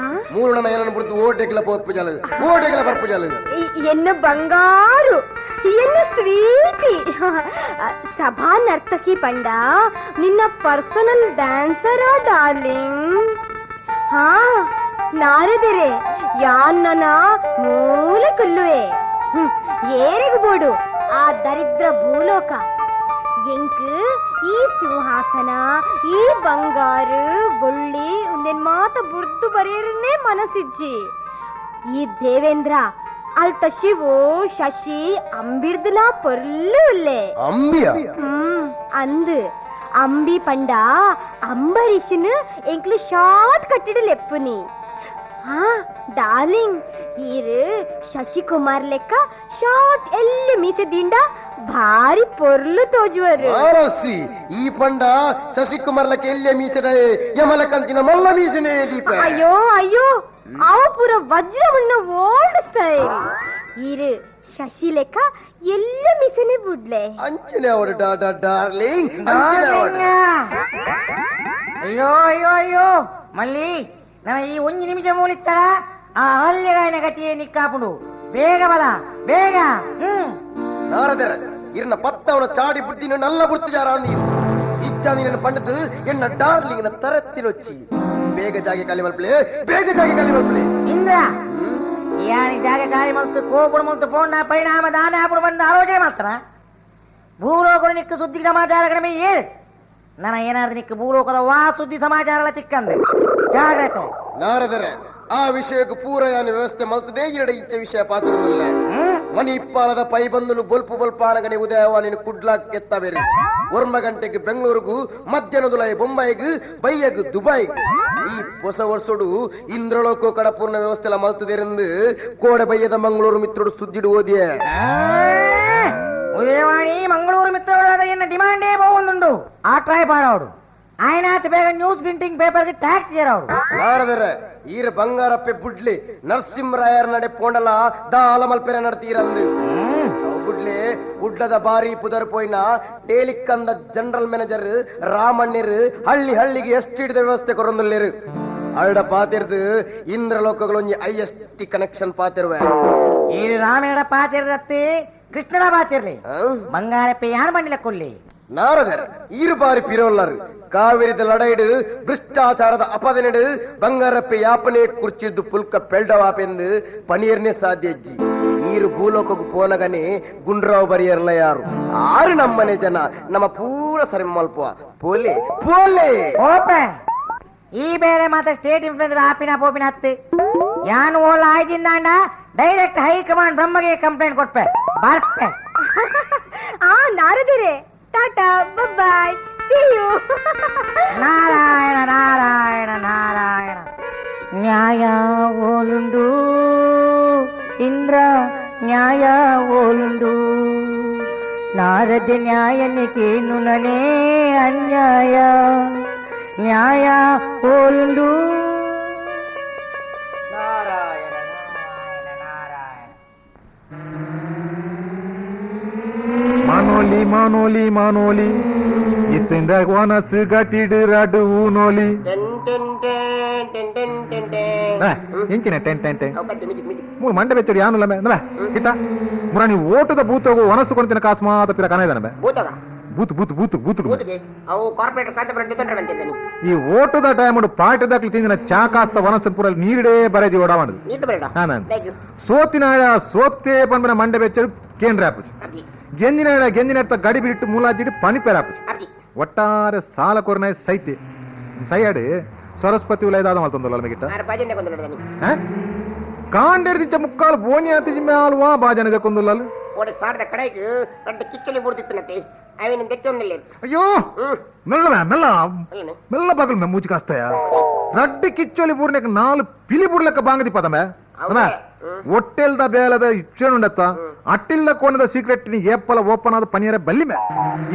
ಮೂರುಣ ಏನನ್ನು ಬಿಡ್ದು ಓಟೆಗಿಲ ಪೋಪು ಜಾಲು ಓಟೆಗಿಲ ಬರ್ಪು ಜಾಲು. ಎನ್ನ ಬಂಗಾರು ಎನ್ನ ಸ್ವೀಟಿ ಸಭಾ ನರ್ತಕಿ ಪಂಡ ನಿನ್ನ ಪರ್ಸನಲ್ ಡ್ಯಾನ್ಸರಾ ಡಾರ್ಲಿಂಗ್. ಹಾ ನಾರದರೆ ಯಾನ್ನನ ಮೂಲ ಕುಲ್ಲುವೆ ಏರಿಗು ಬೋಡು ಆ ದರಿದ್ರ ಭೂಲೋಕ ಎಂಕ್ ಈ ಸಿಂಹಾಸನ ಈ ಬಂಗಾರು ಬೊಳ್ಳಿ ಉಂದೆನ್ ಮಾತ ಬುಡ್ದು ಬರೆಯರನ್ನೇ ಮನಸ್ಸಿಜ್ಜಿ. ಈ ದೇವೇಂದ್ರ ಅಲ್ತ ಶಿವು ಶಶಿ ಅಂಬಿರ್ದಲಾ ಪೊರ್ಲು ಉಲ್ಲೆ. ಅಂಬಿಯ ಅಂದು ಅಂಬಿ ಪಂಡ ಅಂಬರೀಷನ್ ಎಂಕ್ಲು ಶಾರ್ಟ್ ಕಟ್ಟಿಡು ಲೆಪ್ಪುನಿ. ಹಾ ಡಾರ್ಲಿಂಗ್ ಈರು ಶಶಿಕುಮಾರ್ ಲೆಕ್ಕ ಶಾರ್ಟ್ ಎಲ್ಲಿ ಮೀಸೆ ದಿಂಡ ಭಾರಿ ಪೊರ್ಲು ತೋಜುವರು. ಈ ಪಂಡ ಶಶಿಕುಮಾರ್ ಲೆಕ್ಕ ಎಲ್ಲಿಯ ಮೀಸೆದ ಯಮಲ ಕಂತಿನ ಮಲ್ಲ ಮೀಸೆನೇ ದೀಪ. ಅಯ್ಯೋ ಅಯ್ಯೋ ಅವ ಪೂರ ವಜ್ರ ಮುನ್ನ ಓಲ್ಡ್ ಸ್ಟೈಲ್. ಈರು ಶಶಿ ಲೆಕ್ಕ ಎಲ್ಲ ಮೀಸೆನೆ ಬುಡ್ಲೆ. ಅಂಚನೆ ಅವಡು ಡಾರ್ಲಿಂಗ್ ಅಂಚನೆ ಅವಡು. ಅಯ್ಯೋ ಅಯ್ಯೋ ಅಯ್ಯೋ ಮಲ್ಲಿ ನನ್ನ ಈ ಒಂದು ನಿಮಿಷ ಮೂಲಿತ್ತರ ಆ ಅಲ್ಲಿಗಾಯನ ಗತಿಯೇ ನಿಕ್ಕಾಪುಂಡು. ಬೇಗ ಬಲ ಬೇಗ. ನಾರದರ ಇರ್ನ ಪತ್ತವನ ಚಾಡಿ ಬುದ್ಧಿನ ನಲ್ಲ ಬುರ್ತಿಜಾರ ನೀರು ಇಚ್ಛಾ ನೀನನ್ನು ಪಂಡದು ಎನ್ನ ಡಾರ್ಲಿಂಗ್ನ ತರತ್ತಿನೊಚ್ಚಿ ಬೇಗ ಜಾಗೆ ಖಾಲಿ ಮಲ್ಪಲೆ ಬೇಗ ಜಾಗೆ ಖಾಲಿ ಮಲ್ಪಲೆ. ಇಂದ್ರ ಯಾನಿ ಜಾಗೆ ಖಾಲಿ ಮಲ್ತು ಕೋಪುಡು ಮಲ್ತು ಪೋಂಡ ಪರಿಣಾಮ ದಾನ ಆಪುಡು ಬಂದು ಆಲೋಚನೆ ಮಾಡ್ತಾರ. ಭೂಲೋಕಡು ನಿಕ್ಕು ಸುದ್ದಿ ಸಮಾಚಾರ ಕಡಿಮೆ ಏಳು ನನ್ನ ಏನಾದ್ರು ನಿಕ್ಕು ಭೂಲೋಕದ ವಾ ಸುದ್ದಿ ಸಮಾಚಾರ ಎಲ್ಲ ತಿಕ್ಕಂದೆ ಜಾಗ್ರತೆ. ನಾರದರೆ ಆ ವಿಷಯಕ್ಕೂ ಪೂರ ಯಾನು ವ್ಯವಸ್ಥೆ ಮಲ್ತದೇ ಎರಡ ಇಚ್ಛೆ ವಿಷಯ ಪಾತ್ರವಿಲ್ಲ. ಮನಿ ಇಪ್ಪಾಲದ ಪೈ ಬಂದಲು ಬೊಲ್ಪು ಬೊಲ್ಪಾನಗನೆ ಉದಯವಾಣಿನ ಕುಡ್ಲಾಕ್ ಎತ್ತಬೇರಿ. ಒರ್ಮ ಗಂಟೆಗೆ ಬೆಂಗಳೂರಿಗೂ ಮಧ್ಯಾಹ್ನದುಲೈ ಬೊಂಬಾಯಿಗೂ ಬೈಯಗು ದುಬಾಯಿಗೂ ಈ ಹೊಸ ವರ್ಷಡು ಇಂದ್ರಲೋಕ ಕಡಪೂರ್ಣ ವ್ಯವಸ್ಥೆ ಎಲ್ಲ ಮಲ್ತದೇರೆಂದು ಕೋಡೆ ಬಯ್ಯದ ಮಂಗಳೂರು ಮಿತ್ರರು ಸುದ್ದಿಡು ಓದಿಯೇ. ಉದಯವಾಣಿ ಮಂಗಳೂರು ಮಿತ್ರರು ಎನ್ನ ಡಿಮಾಂಡೇ ಬಹುಂದುಂಡು ಆ ಟ್ರೈ ಪಾಡವಡು ಆಯ್ನಾತ್ ಬೇಗ ನ್ಯೂಸ್ ಪ್ರಿಂಟಿಂಗ್ ಪೇಪರ್ಗೆ ಟ್ಯಾಕ್ಸ್ ಏರವಡು. ನಾರದರೆ ಈರ ಬಂಗಾರಪ್ಪೆ ಬುಡ್ಲಿ ನರಸಿಂಹರಾಯರ್ ನಡೆ ಪೋಂಡಲ ದಾಲ ಮಲ್ಪೆರೆ ನಡ್ತೀರಂದು ಬುಡ್ಲಿ ಉಡ್ಲದ ಬಾರಿ ಪುದರ್ ಪೋಯ್ನ ಟೇಲಿಕ್ಕಂದ ಜನರಲ್ ಮ್ಯಾನೇಜರ್ ರಾಮಣ್ಣರು ಹಳ್ಳಿ ಹಳ್ಳಿಗೆ ಎಷ್ಟು ಹಿಡಿದ ವ್ಯವಸ್ಥೆ ಕೊರೊಂದುಲ್ಲೇರು. ಅರಡ ಪಾತಿರ್ದು ಇಂದ್ರಲೋಕಗಳೊಂಜಿ ಐಎಸ್ಟಿ ಕನೆಕ್ಷನ್ ಪಾತಿರುವೆ. ಈ ರಾಮೇಡ ಪಾತಿರದತ್ತೆ ಕೃಷ್ಣನ ಪಾತಿರ್ಲಿ ಬಂಗಾರಪ್ಪೆ ಯಾನ್ ಬಂಡಿಲ ಕೊಲ್ಲಿ ನಾರದರ ಈರು ಬಾರಿ ಪಿರೋಲ್ಲರು ಕಾವೇರಿದ ಲಡೈಡು ಭ್ರಷ್ಟಾಚಾರದ ಅಪದನೆಡು ಬಂಗಾರಪ್ಪೆ ಯಾಪನೆ ಕುರ್ಚಿದ್ದು ಪುಲ್ಕ ಪೆಲ್ಡವಾಪೆಂದು ಪನೀರ್ನೆ ಸಾಧ್ಯ ಅಜ್ಜಿ. ಈರು ಭೂಲೋಕಕ್ಕೂ ಪೋನಗನೆ ಗುಂಡ್ರಾವ್ ಬರಿಯರ್ಲ ಯಾರು ಆರು ನಮ್ಮನೆ ಜನ ನಮ್ಮ ಪೂರ ಸರಿ ಮಲ್ಪ ಪೋಲೆ ಪೋಲೆ ಓಪೆ ಈ ಬೇರೆ ಮಾತ್ರ ಸ್ಟೇಟ್ ಇನ್ಫ್ಲೂಯೆನ್ಸರ್ ಆಪಿನ ಪೋಪಿನ ಹತ್ತಿ ಯಾನ್ ಓಲ ಆಯ್ದಿಂದಾಂಡ direct high command ಬ್ರಹ್ಮಗೆ complaint ಕೊಟ್ಪೆ ಬರ್ಪೆ. ಆ ನಾರದಿರೇ, tata, bye, see you. Narayana Narayana Narayana. ನ್ಯಾಯ ಓಲುಂಡು ಇಂದ್ರ, ನ್ಯಾಯ ಓಲುಂಡು ನಾರದ ನ್ಯಾಯನಿಕೇನು ನನೇ ಅನ್ಯಾಯ, ನ್ಯಾಯ ಓಲುಂಡು. Narayana Narayana Narayana. ಮಾನೋಲಿ ಮಾನೋಲಿ ಮಾನೋಲಿ ಇತ್ತಿಂದ ವನಸು ಗಟ್ಟಿಡು ರಡು ಊನೋಲಿ. Ten ten ten ten ten ten ten. ಎಂಚಿನ ten ten ten? ಅವು ಕತ್ತೆ ಮ್ಯೂಸಿಕ್ ಮ್ಯೂಸಿಕ್. ಮೂರು ಮಂಡೆ ಬೆಚ್ಚಡಿ ಯಾನುಲ್ಲ ಮೇ ಕಿಟ್ಟ ಮುರಾಣಿ ಓಟದ ಬೂತೋಗು ವನಸು ಕೊಡ್ತಿನ ಕಾಸು ಮಾತ ಪಿರ ಕನ ಇದಾನೆ. ಭೂತಗ ಬೂತ್ ಬೂತ್ ಬೂತ್ ಬೂತ್ ಭೂತಗೆ ಅವು ಕಾರ್ಪೊರೇಟರ್ ಕಾಂತ ಬರಂತೆ ತೊಂದರೆ ಬಂತಿದ್ದಾನೆ. ಈ ಓಟದ ಟೈಮ್ ಪಾಟದಾಕ್ಲಿ ತಿಂದಿನ ಚಾ ಕಾಸ್ತ ವನಸನ್ ಪೂರ ನೀರಿಡೇ ಬರೆದಿ ಓಡಾವಣದು. ನೀರು ಬರಡ. ಹಾ, ನಾನು. Thank you. ಸೋತಿನಾಯ ಸೋತೆ ಪನ್ಪನ ಮಂಡೆ ಬೆಚ್ಚಡು ಕೇಂದ್ರ ಆಪುಜಿ. ಅಬ್ಜಿ. ಗೆಂಜಿನಾಯ ಗೆಂಜಿನ ಗಡಿ ಬಿಟ್ಟು ಮೂಲಾಜಿಡಿ ಪನಿಪೇರ ಆಪುಜಿ. ಅಬ್ಜಿ. ಒಟ್ಟಾರೆ ಸಾಲ ಕೊರನಾಯ ಸೈತಿ ಸೈಯಾಡು ಸರಸ್ವತಿ ಉಲೈದಾದ ಮಲ್ತೊಂದಲ್ಲ ಮಿಗಿಟ್ಟ. ಆರು ಬಾಜಂದೆ ಕೊಂದು ನೋಡಿದಾನೆ. ಕಾಂಡೇರ್ದಿಂಚ ಮುಕ್ಕಾಲು ಬೋನಿ ಆತಿಜಿ ಮ್ಯಾಲ್ವಾ ಬಾಜನ ಕೊಂದುಲ್ಲಲ್ಲ. ಓಡೆ ಸಾರದ ಕಡೆಗೆ ರಡ್ಡ ಕಿಚ್ಚಲಿ ಬುಡ್ದಿತ್ತನತೆ ಅವಿನ ದೆಟ್ಟೊಂದಿಲ್ಲ. ಅಯ್ಯೋ, ಮೆಲ್ಲ ಮೆಲ್ಲ ಮೆಲ್ಲ ಬಗಲ್ ಮೆ ಮೂಚಿ ಕಾಸ್ತಾಯ. ರಡ್ಡು ಕಿಚ್ಚೋಲಿ ಬೂರ್ನೆಕ್ ನಾಲು ಪಿಲಿ ಬುರ್ಲಕ್ಕ ಬಾಂಗದಿ ಪದಮೆ ಒಟ್ಟೆಲ್ದ ಬೇಲದ ಇಚ್ಚೇನುಂಡತ್ತ ಅಟ್ಟಿಲ್ದ ಕೋಣದ ಸೀಕ್ರೆಟ್ ನಿ ಏಪ್ಪಲ ಓಪನ್ ಆದ ಪನಿಯರ ಬಲ್ಲಿಮೆ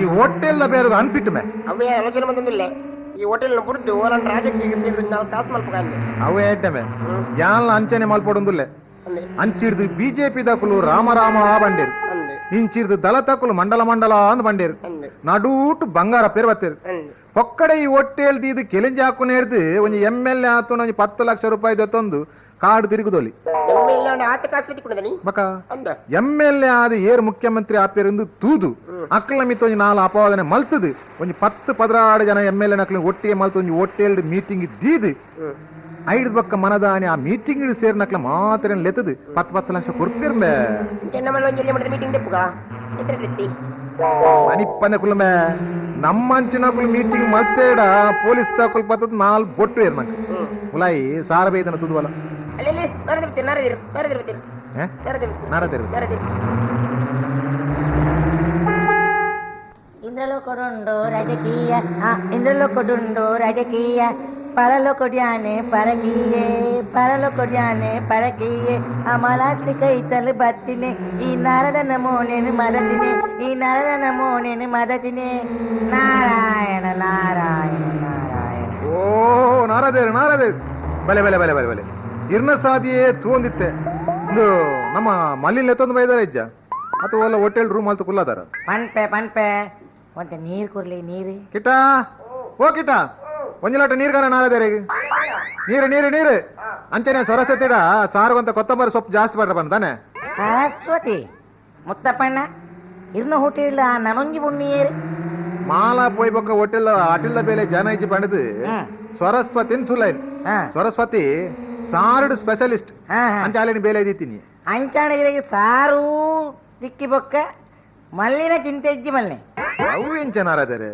ಈ ಹೋಟೆಲ್ದ ಬೇಲದ ಅನ್ಫಿಟ್ ಮೆ. ಅವೇ ಆಲೋಚನೆ ಬಂದೊಂದಿಲ್ಲ ಈ ಹೋಟೆಲ್ ಬುಡ್ದು ಓಲನ್ ರಾಜಕೀಯ ಸೇರಿದ ನಾವು ಕಾಸು ಮಲ್ಪಗಾಂದೆ. ಅವೇ ಏಟಮೆ ಯಾನ್ಲ ಅಂಚನೆ ಮಲ್ಪೊಡೊಂದುಲ್ಲೆ. ಅಂದೆ. ಅಂಚಿಡ್ದು ಬಿಜೆಪಿ ದಕುಲು ರಾಮ ರಾಮ ಬಂಡೇರು. ಅಂದೆ. ಇಂಚಿಡ್ದು ದಳ ತಕುಲು ಮಂಡಲ ಮಂಡಲ ಅಂದ್ ಬಂಡೇರು. ಅಂದೆ. ನಡೂಟು ಬಂಗಾರ ಪೇರು ಬತ್ತೇರು. ಅಂದೆ. ಒಕ್ಕಡೆ ಈ ಹೊಟ್ಟೆಲ್ದಿ ಇದು ಕೆಲಿಂಜಿ ಹಾಕು ನೇರ್ದು ಒಂಜಿ M L A ಆತು ಒಂಜಿ 10 ಲಕ್ಷ ರೂಪಾಯಿ ದತ್ತೊಂದು ಕಾಡು ತಿರುಗುದೊಲಿ. M L A ಆತ ಕಾಸು ತಿಕ್ಕೊಂಡದನಿ. ಬಕ ಅಂದ. M L A ಆದ ಏರ್ ಮುಖ್ಯಮಂತ್ರಿ ಆಪೇರೆಂದು ತೂದು ಅಕ್ಲ ಮಿತ್ತ ಒಂಜಿ ನಾಲ್ ಅಪವಾದನೆ ಮಲ್ತದು ಒಂಜಿ 10 16 ಜನ M L A ನಕ್ಲು ಒಟ್ಟಿಗೆ ಮಲ್ತು ಒಂಜಿ ಹೋಟೆಲ್ ಮೀಟಿಂಗ್ ದೀದು ಐದು ಬಕ್ಕ ಮನದಾನಿ ಆ ಮೀಟಿಂಗ್ ಸೇರಿನಕ್ಲ ಮಾತ್ರ ಲೆತ್ತದು 10 10 ಲಕ್ಷ ಕೊರ್ಪಿರ್ಮೆ. ನಮ್ಮಲ್ಲಿ ಒಂಜಿ ಮಾಡಿದ ಮೀಟಿಂಗ್ ದೆಪ್ಪುಗ ಎತ್ತರ ರೀತಿ ಮನಿಪ್ಪನೆ ಕುಲಮೆ ನಮ್ಮಂಚಿನ ಕುಲ ಮೀಟಿಂಗ್ ಮಲ್ತೇಡ ಪೊಲೀಸ್ ತಾಕುಲ್ ಪತ್ತದ ನಾಲ್ ಬೊಟ್ಟು ಏರ್ ನಂಗೆ ಉಲಾಯಿ ಸಾರ ಬೇಯ್ದನ ತುದುವಲ. ಅಲ್ಲಿ ನಾರದಿರ್ತೀನಿ ನಾರದಿರು ನಾರದಿರ್ತೀನಿ ನಾರದಿರ್ತೀನಿ ನಾರದಿರು. ನಾರದಿರು. ಇಂದ್ರಲೋಕಡುಂಡು ರಾಜಕೀಯ, ಇಂದ್ರಲೋಕಡುಂಡು ರಾಜಕೀಯ, ಪರಲೋಕೊಡ್ಯಾನೆ ಪರಕೀಯೇ, ಪರಲೋಕೊಡ್ಯಾನೆ ಪರಕೀಯೇ, ಅಮಲಾಶ್ರೀ ಕೈತಲ್ ಬತ್ತಿನೆ ಈ ನಾರದನ ಮೋನೆನು ಮದತಿನೆ, ಈ ನಾರದನ ಮೋನೆನು ಮದತಿನೆ. ನಾರಾಯಣ ನಾರಾಯಣ ನಾರಾಯಣ. ಓ ನಾರದೇರು ನಾರದೇರು, ಬಲೆ ಬಲೆ ಬಲೆ ಬಲೆ ಬಲೆ ಇರ್ನ ಸಾದಿಯೇ ತೂಂದಿತ್ತೆ. ಇದು ನಮ್ಮ ಮಲ್ಲಿಲ್ ಎತ್ತೊಂದು ಬೈದಾರ ಇಜ್ಜ ಅಥವಾ ಎಲ್ಲ ಹೋಟೆಲ್ ರೂಮ್ ಅಲ್ತು ಕುಲ್ಲದಾರ. ಪನ್ಪೆ ಪನ್ಪೆ ಒಂತೆ ನೀರು ಕುರ್ಲಿ ನೀರು. ಕಿಟ್ಟ ಓ ಕಿಟ್ಟ ಒಂಜಿ ಲೋಟ ನೀರು ಕಾರಣ ನಾರದೇರಿಗೆ ನೀರು ನೀರು ನೀರು. ಅಂಚನೆ ಸೊರಸತಿಡ ಸಾರುವಂತ ಕೊತ್ತಂಬರಿ ಸೊಪ್ಪು ಜಾಸ್ತಿ ಬರ್ರ ಬಂದಾನೆ. ಸರಸ್ವತಿ ಮುತ್ತಪ್ಪಣ್ಣ ಇರ್ನ ಹೋಟೆಲ್ ನನೊಂಜಿ ಪುಣ್ಣಿಯೇರು ಮಾಲಾ ಪೋಯ್ ಬೊಕ್ಕ ಹೋಟೆಲ್ ಅಟಿಲ್ದ ಬೇಲೆ ಜನ ಇಜ್ಜಿ ಪಂಡದು ಸರಸ್ವತಿನ್ ಸುಲೈನ್. ಸರಸ್ವತಿ ಸಾರುಡು ಸ್ಪೆಷಲಿಸ್ಟ್ ಅಂಚಾಲಿನ ಬೇಲೆ ಇದ್ದೀನಿ. ಅಂಚಾಣ ಇರಗೆ ಸಾರು ತಿಕ್ಕಿ ಬೊಕ್ಕ ಮಲ್ಲಿನ ಚಿಂತೆ ಇಜ್ಜಿ ಮಲ್ನೆ. ಅವು ಎಂಚ ನಾರದರೆ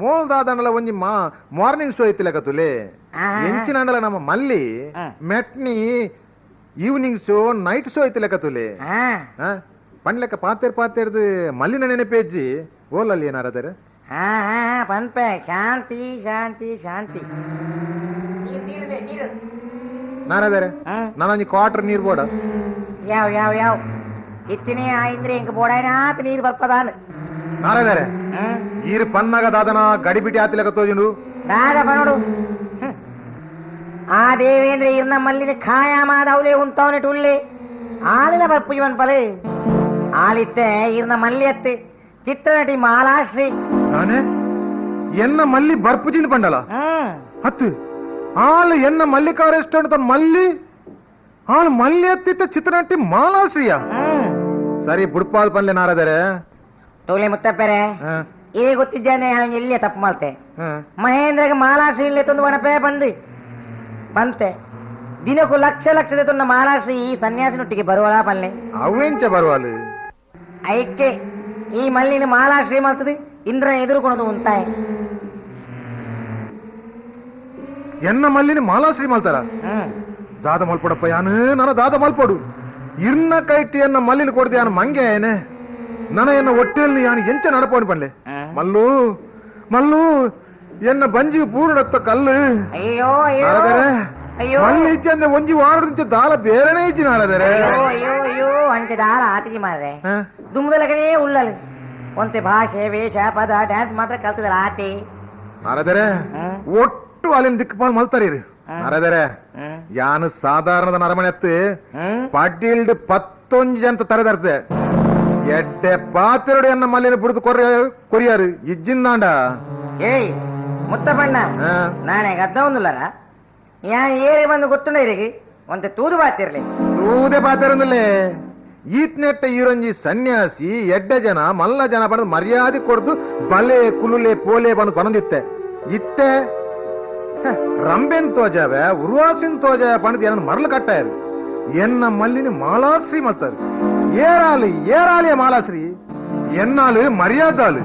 ಮೋಲ್ದಾದಂಡಲ ಒಂಜಿ ಮಾ ಮಾರ್ನಿಂಗ್ ಶೋ ಇತ್ತಿಲ್ಲ ತುಲೆ ಎಂಚಿನ ನಮ್ಮ ಮಲ್ಲಿ matinee evening show night show ಇತ್ತಿಲ್ಲ ತುಲೆ ಪಂಡ್ಲೆಕ್ಕ ಪಾತೇರ್ ಪಾತೇರ್ದು ಮಲ್ಲಿನ ನೆನಪೇಜ್ಜಿ ಓಲಲ್ಲಿ ಏನಾರದರೆ. ಪನ್ಪೆ ಶಾಂತಿ ಶಾಂತಿ ಶಾಂತಿ. ನಾರದರೆ ನಾನೊಂಜಿ ಕ್ವಾರ್ಟರ್ ನೀರು ಬೋಡ. ಯಾವ ಯಾವ ಯಾವ ಇತ್ತಿನೇ ಆಯಿಂದ್ರೆ ಇಂಕ ಬೋಡಾಯ್ನಾತ್ ನೀರು ಬರ್ಪದಾನು. ನಾರದರೆ ನೀರು ಪನ್ನಾಗ ದಾದನ ಗಡಿಬಿಟಿ ಆತಿಲಕ ತೋಜಿಂಡು ದಾದ ಬನೋಡು. ಆ ದೇವೇಂದ್ರ ಇರ್ನ ಮಲ್ಲಿನ ಖಾಯಾಮಾದ ಅವಲೇ ಉಂತವನೆ ಟುಲ್ಲೆ ಆಲಿನ ಬರ್ಪುಜವನ್ ಪಲೆ ಆಲಿತ್ತೆ ಇರ್ನ ಮಲ್ಲಿ ಅತ್ತೆ ಚಿತ್ರನಟಿ ಮಾಲಾಶ್ರೀ. ನಾನೇ ಎನ್ನ ಮಲ್ಲಿ ಬರ್ಪುಜಿಂದ ಪಂಡಲ ಹತ್ತು ಆಲು ಎನ್ನ ಮಲ್ಲಿಕಾ ರೆಸ್ಟೋರೆಂಟ್ ಮಲ್ಲಿ ಆಳು ಮಲ್ಲಿ ಎತ್ತಿತ್ತ ಚಿತ್ರನಟಿ ಮಾಲಾಶ್ರೀಯ. ಸರಿ ಬುಡ್ಪಾದ ಪನ್ಲೆ ನಾರದರೆ. ತೋಲೆ ಮುತ್ತಪ್ಪರೆ, ಇದೇ ಗೊತ್ತಿದ್ದಾನೆ ಎಲ್ಲಿಯ ತಪ್ಪು ಮಾಡ್ತೆ. ಮಹೇಂದ್ರಗೆ ಮಾಲಾಶ್ರೀ ಇಲ್ಲೇ ತಂದು ಒಣಪೇ ಬಂದು ಬಂತೆ. ದಿನಕ್ಕೂ ಲಕ್ಷ ಲಕ್ಷದ ತುನ್ನ ಮಾಲಾಶ್ರೀ ಈ ಸನ್ಯಾಸಿನೊಟ್ಟಿಗೆ ಬರುವಳ ಪಲ್ಲೆ. ಅವೆಂಚ ಬರುವಲು? ಐಕೆ ಈ ಮಲ್ಲಿನ ಮಾಲಾಶ್ರೀ ಮಾಡ್ತದೆ ಇಂದ್ರನ ಎದುರುಕೊಳದು ಉಂತಾಯ. ಎನ್ನ ಮಲ್ಲಿನ ಮಾಲಾಶ್ರೀ ಮಲ್ತಾರ? ದಾದ ಮಲ್ಪಡಪ್ಪ ಯಾನು, ನನ್ನ ದಾದ ಮಲ್ಪಡು. ಇರ್ನ ಕೈಟಿ ಎನ್ನ ಮಲ್ಲಿನ ಕೊಡ್ದೆ ಯಾನು ಮಂಗೆ ಏನೆ. ನನ್ನ ಎನ್ನ ಒಟ್ಟೆಯಲ್ಲಿ ಯಾನು ಎಂಚ ನಡಪೋನು ಪನ್ಲೆ. ಮಲ್ಲು ಮಲ್ಲು ಎನ್ನ ಬಂಜಿ ಪೂರ್ಣತ್ತ ಕಲ್ಲು. ಅಯ್ಯೋ ಅಯ್ಯೋ ಅಯ್ಯೋ. ಮಲ್ಲಿ ಇಜ್ಜಂದೆ ಒಂಜಿ ವಾರದಿಂಚ ದಾಲ ಬೇರೆನೇ ಇಜ್ಜಿ ನಾರದರೆ. ಅಯ್ಯೋ ಅಯ್ಯೋ ಅಯ್ಯೋ, ಅಂಚೆ ದಾಲ ಆತಿಜಿ ಮಾರ್ರೆ. ದುಮ್ದಲಗನೇ ಉಳ್ಳಲು ಒಂತೆ ಭಾಷೆ ವೇಷ ಪದ ಡ್ಯಾನ್ಸ್ ಮಾತ್ರ ಕಲ್ತದಲ್ಲ ಆತಿ. ನಾರದರೆ ಒಟ್ಟು ಅಲ್ಲಿನ ದಿಕ್ಕಪಾಲ್ ಮಲ್ತಾರೀ ನಾರದರೆ. ಯಾನು ಸಾಧಾರಣದ ನರಮನೆ ಅತ್ತು ಪಾಟೀಲ್ಡ್ 11 ಜನ ತರದರ್ತೆ ಎಡ್ಡೆ ಪಾತೆರಡು ಎನ್ನ ಮಲ್ಲಿನ ಬುಡ್ದು ಕೊರಿಯಾರು ಇಜ್ಜಿಂದಾಂಡ. ಏಯ್ ಮುತ್ತಪ್ಪಣ್ಣ, ನಾನೇ ಗದ್ದ ಒಂದುಲ್ಲರ ಯಾನ್ ಏರಿ ಬಂದು ಗೊತ್ತುಂಡ ಇರಿಗೆ ಒಂತೆ ತೂದು ಬಾತಿರ್ಲಿ. ತೂದೆ ಪಾತಿರಂದಲೇ ಈತ್ನೆಟ್ಟ ಈರೊಂಜಿ ಸನ್ಯಾಸಿ ಎಡ್ಡೆ ಜನ ಮಲ್ಲ ಜನ ಬಣ್ಣದ ಮರ್ಯಾದೆ ಕೊಡ್ದು ಬಲೆ ಕುಲುಲೆ ಪೋಲೆ ಬಂದು ಪನಂದಿತ್ತೆ. ಇತ್ತೆ ರಂಬೆನ್ ತೋಜಾವೆ ಉರ್ವಾಸಿನ್ ತೋಜಾವೆ ಪಣದ್ ಏನನ್ನು ಮರಳು ಕಟ್ಟಾಯರು. ಎನ್ನ ಮಲ್ಲಿನ ಮಾಲಾಶ್ರೀ ಮಲ್ತಾರು. ಏರಾಲಿ ಏರಾಲಿಯ ಮಾಲಾಶ್ರೀ ಎನ್ನಾಳು ಮರ್ಯಾದಾಳು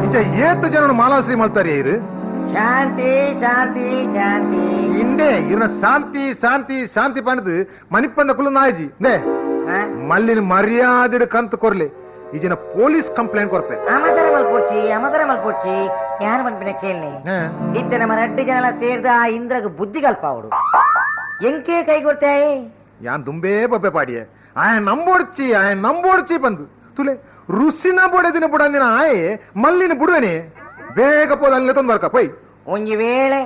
ಇಂಚ ಏತ ಜನನು ಮಾಲಾಶ್ರೀ ಮಲ್ತಾರೆ ಇರು. ಶಾಂತಿ ಶಾಂತಿ ಶಾಂತಿ ಇಂದೇ ಇರ್ನ ಶಾಂತಿ ಶಾಂತಿ ಶಾಂತಿ ಪಣದು ಮನಿಪ್ಪಂದ ಕುಲು ನಾಯಿಜಿ ನೇ ಮಲ್ಲಿನ ಮರ್ಯಾದಿಡು ಕಂತು ಕೊರ್ಲಿ ಈಜಿನ ಪೊಲೀಸ್ ಕಂಪ್ಲೇಂಟ್ ಕೊರ್ಪೆ. ಅಮಸರ ಮಲ್ಪೊಡ್ಚಿ ಅಮಸರ ಮಲ್ಪೊಡ್ಚಿ ಯಾರು ಪನ್ಪಿನ ಕೇಳಿ. ಇತ್ತೆ ನಮ್ಮ ರಡ್ಡು ಜನಲ ಸೇರ್ದ ಆ ಇಂದ್ರಗ್ ಬುದ್ಧಿ ಕಲ್ಪಾವಡು ಎಂಕೆ ಕೈ ಕೊಡ್ತಾಯೇ. ಯಾನ್ ದುಂಬೇ ಬೊಬ್ಬೆ ಪಾಡಿಯೆ ಆಯ ನಂಬೋಡ್ಚಿ ಆಯ ನಂಬೋಡ್ಚಿ ಬಂದು ತುಲೆ ರುಸಿನ ಬೊಡೆದಿನ ಬುಡಂದಿನ ಆಯೆ ಮಲ್ಲಿನ ಬುಡುವನೆ ಬೇಗ ಪೋದ ಅಲ್ಲೇ ತಂದು ಬರ್ಕ ಪೊಯ್. ಒಂಜಿ ವೇಳೆ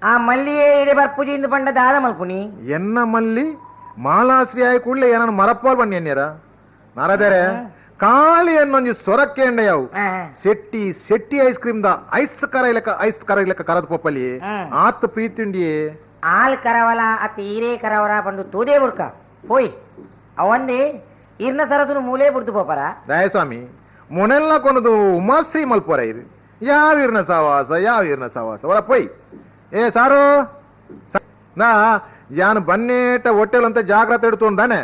ಆ ಮಲ್ಲಿಯೇ ಇಡೆ ಬರ್ಪುಜಿ ಇಂದು ಪಂಡ ದಾದ ಮಲ್ಪುನಿ. ಎನ್ನ ಮಲ್ಲಿ ಮಾಲಾಶ್ರೀ ಆಯ ಕೂಡಲೇ ಏನನ್ನು ಮರಪಾಲ್ ಬನ್ನಿ ಎನ್ನಿರ ನಾರದರೆ. Kali ಅನ್ನೊಂಜಿ ಸೊರಕ್ಕೆ ಎಂಡೆಯಾವು Shetty Shetty ice cream the ice ಕರ ಇಲಕ ಐಸ್ ಕರ ಇಲಕ ಕರದ್ ಪೊಪ್ಪಲಿ ಆತ್ ಪ್ರೀತಿಂಡಿಯೇ. ಆಲ್ ಕರವಲ ಅತ್ ಈರೇ ಕರವರ ಬಂದು ತೂದೇ ಬುಡ್ಕ ಪೋಯ್ ಅವಂದೇ ಇರ್ನ ಸರಸುನು ಮೂಲೆ ಬುಡ್ದು ಪೋಪರ. ದಯಸ್ವಾಮಿ ಮೊನೆಲ್ಲ ಕೊನದು ಉಮಾಶ್ರೀ ಮಲ್ಪೋರ ಇರು ಯಾವ ಇರ್ನ ಸವಾಸ ಯಾವ ಇರ್ನ ಸವಾಸ ಅವರ ಪೊಯ್. ಏ ಸಾರು ನಾ ಯಾನು ಬನ್ನೇಟ ಹೊಟ್ಟೆಲಂತ ಜಾಗ್ರತೆ ಇಡ್ತೊಂದಾನೆ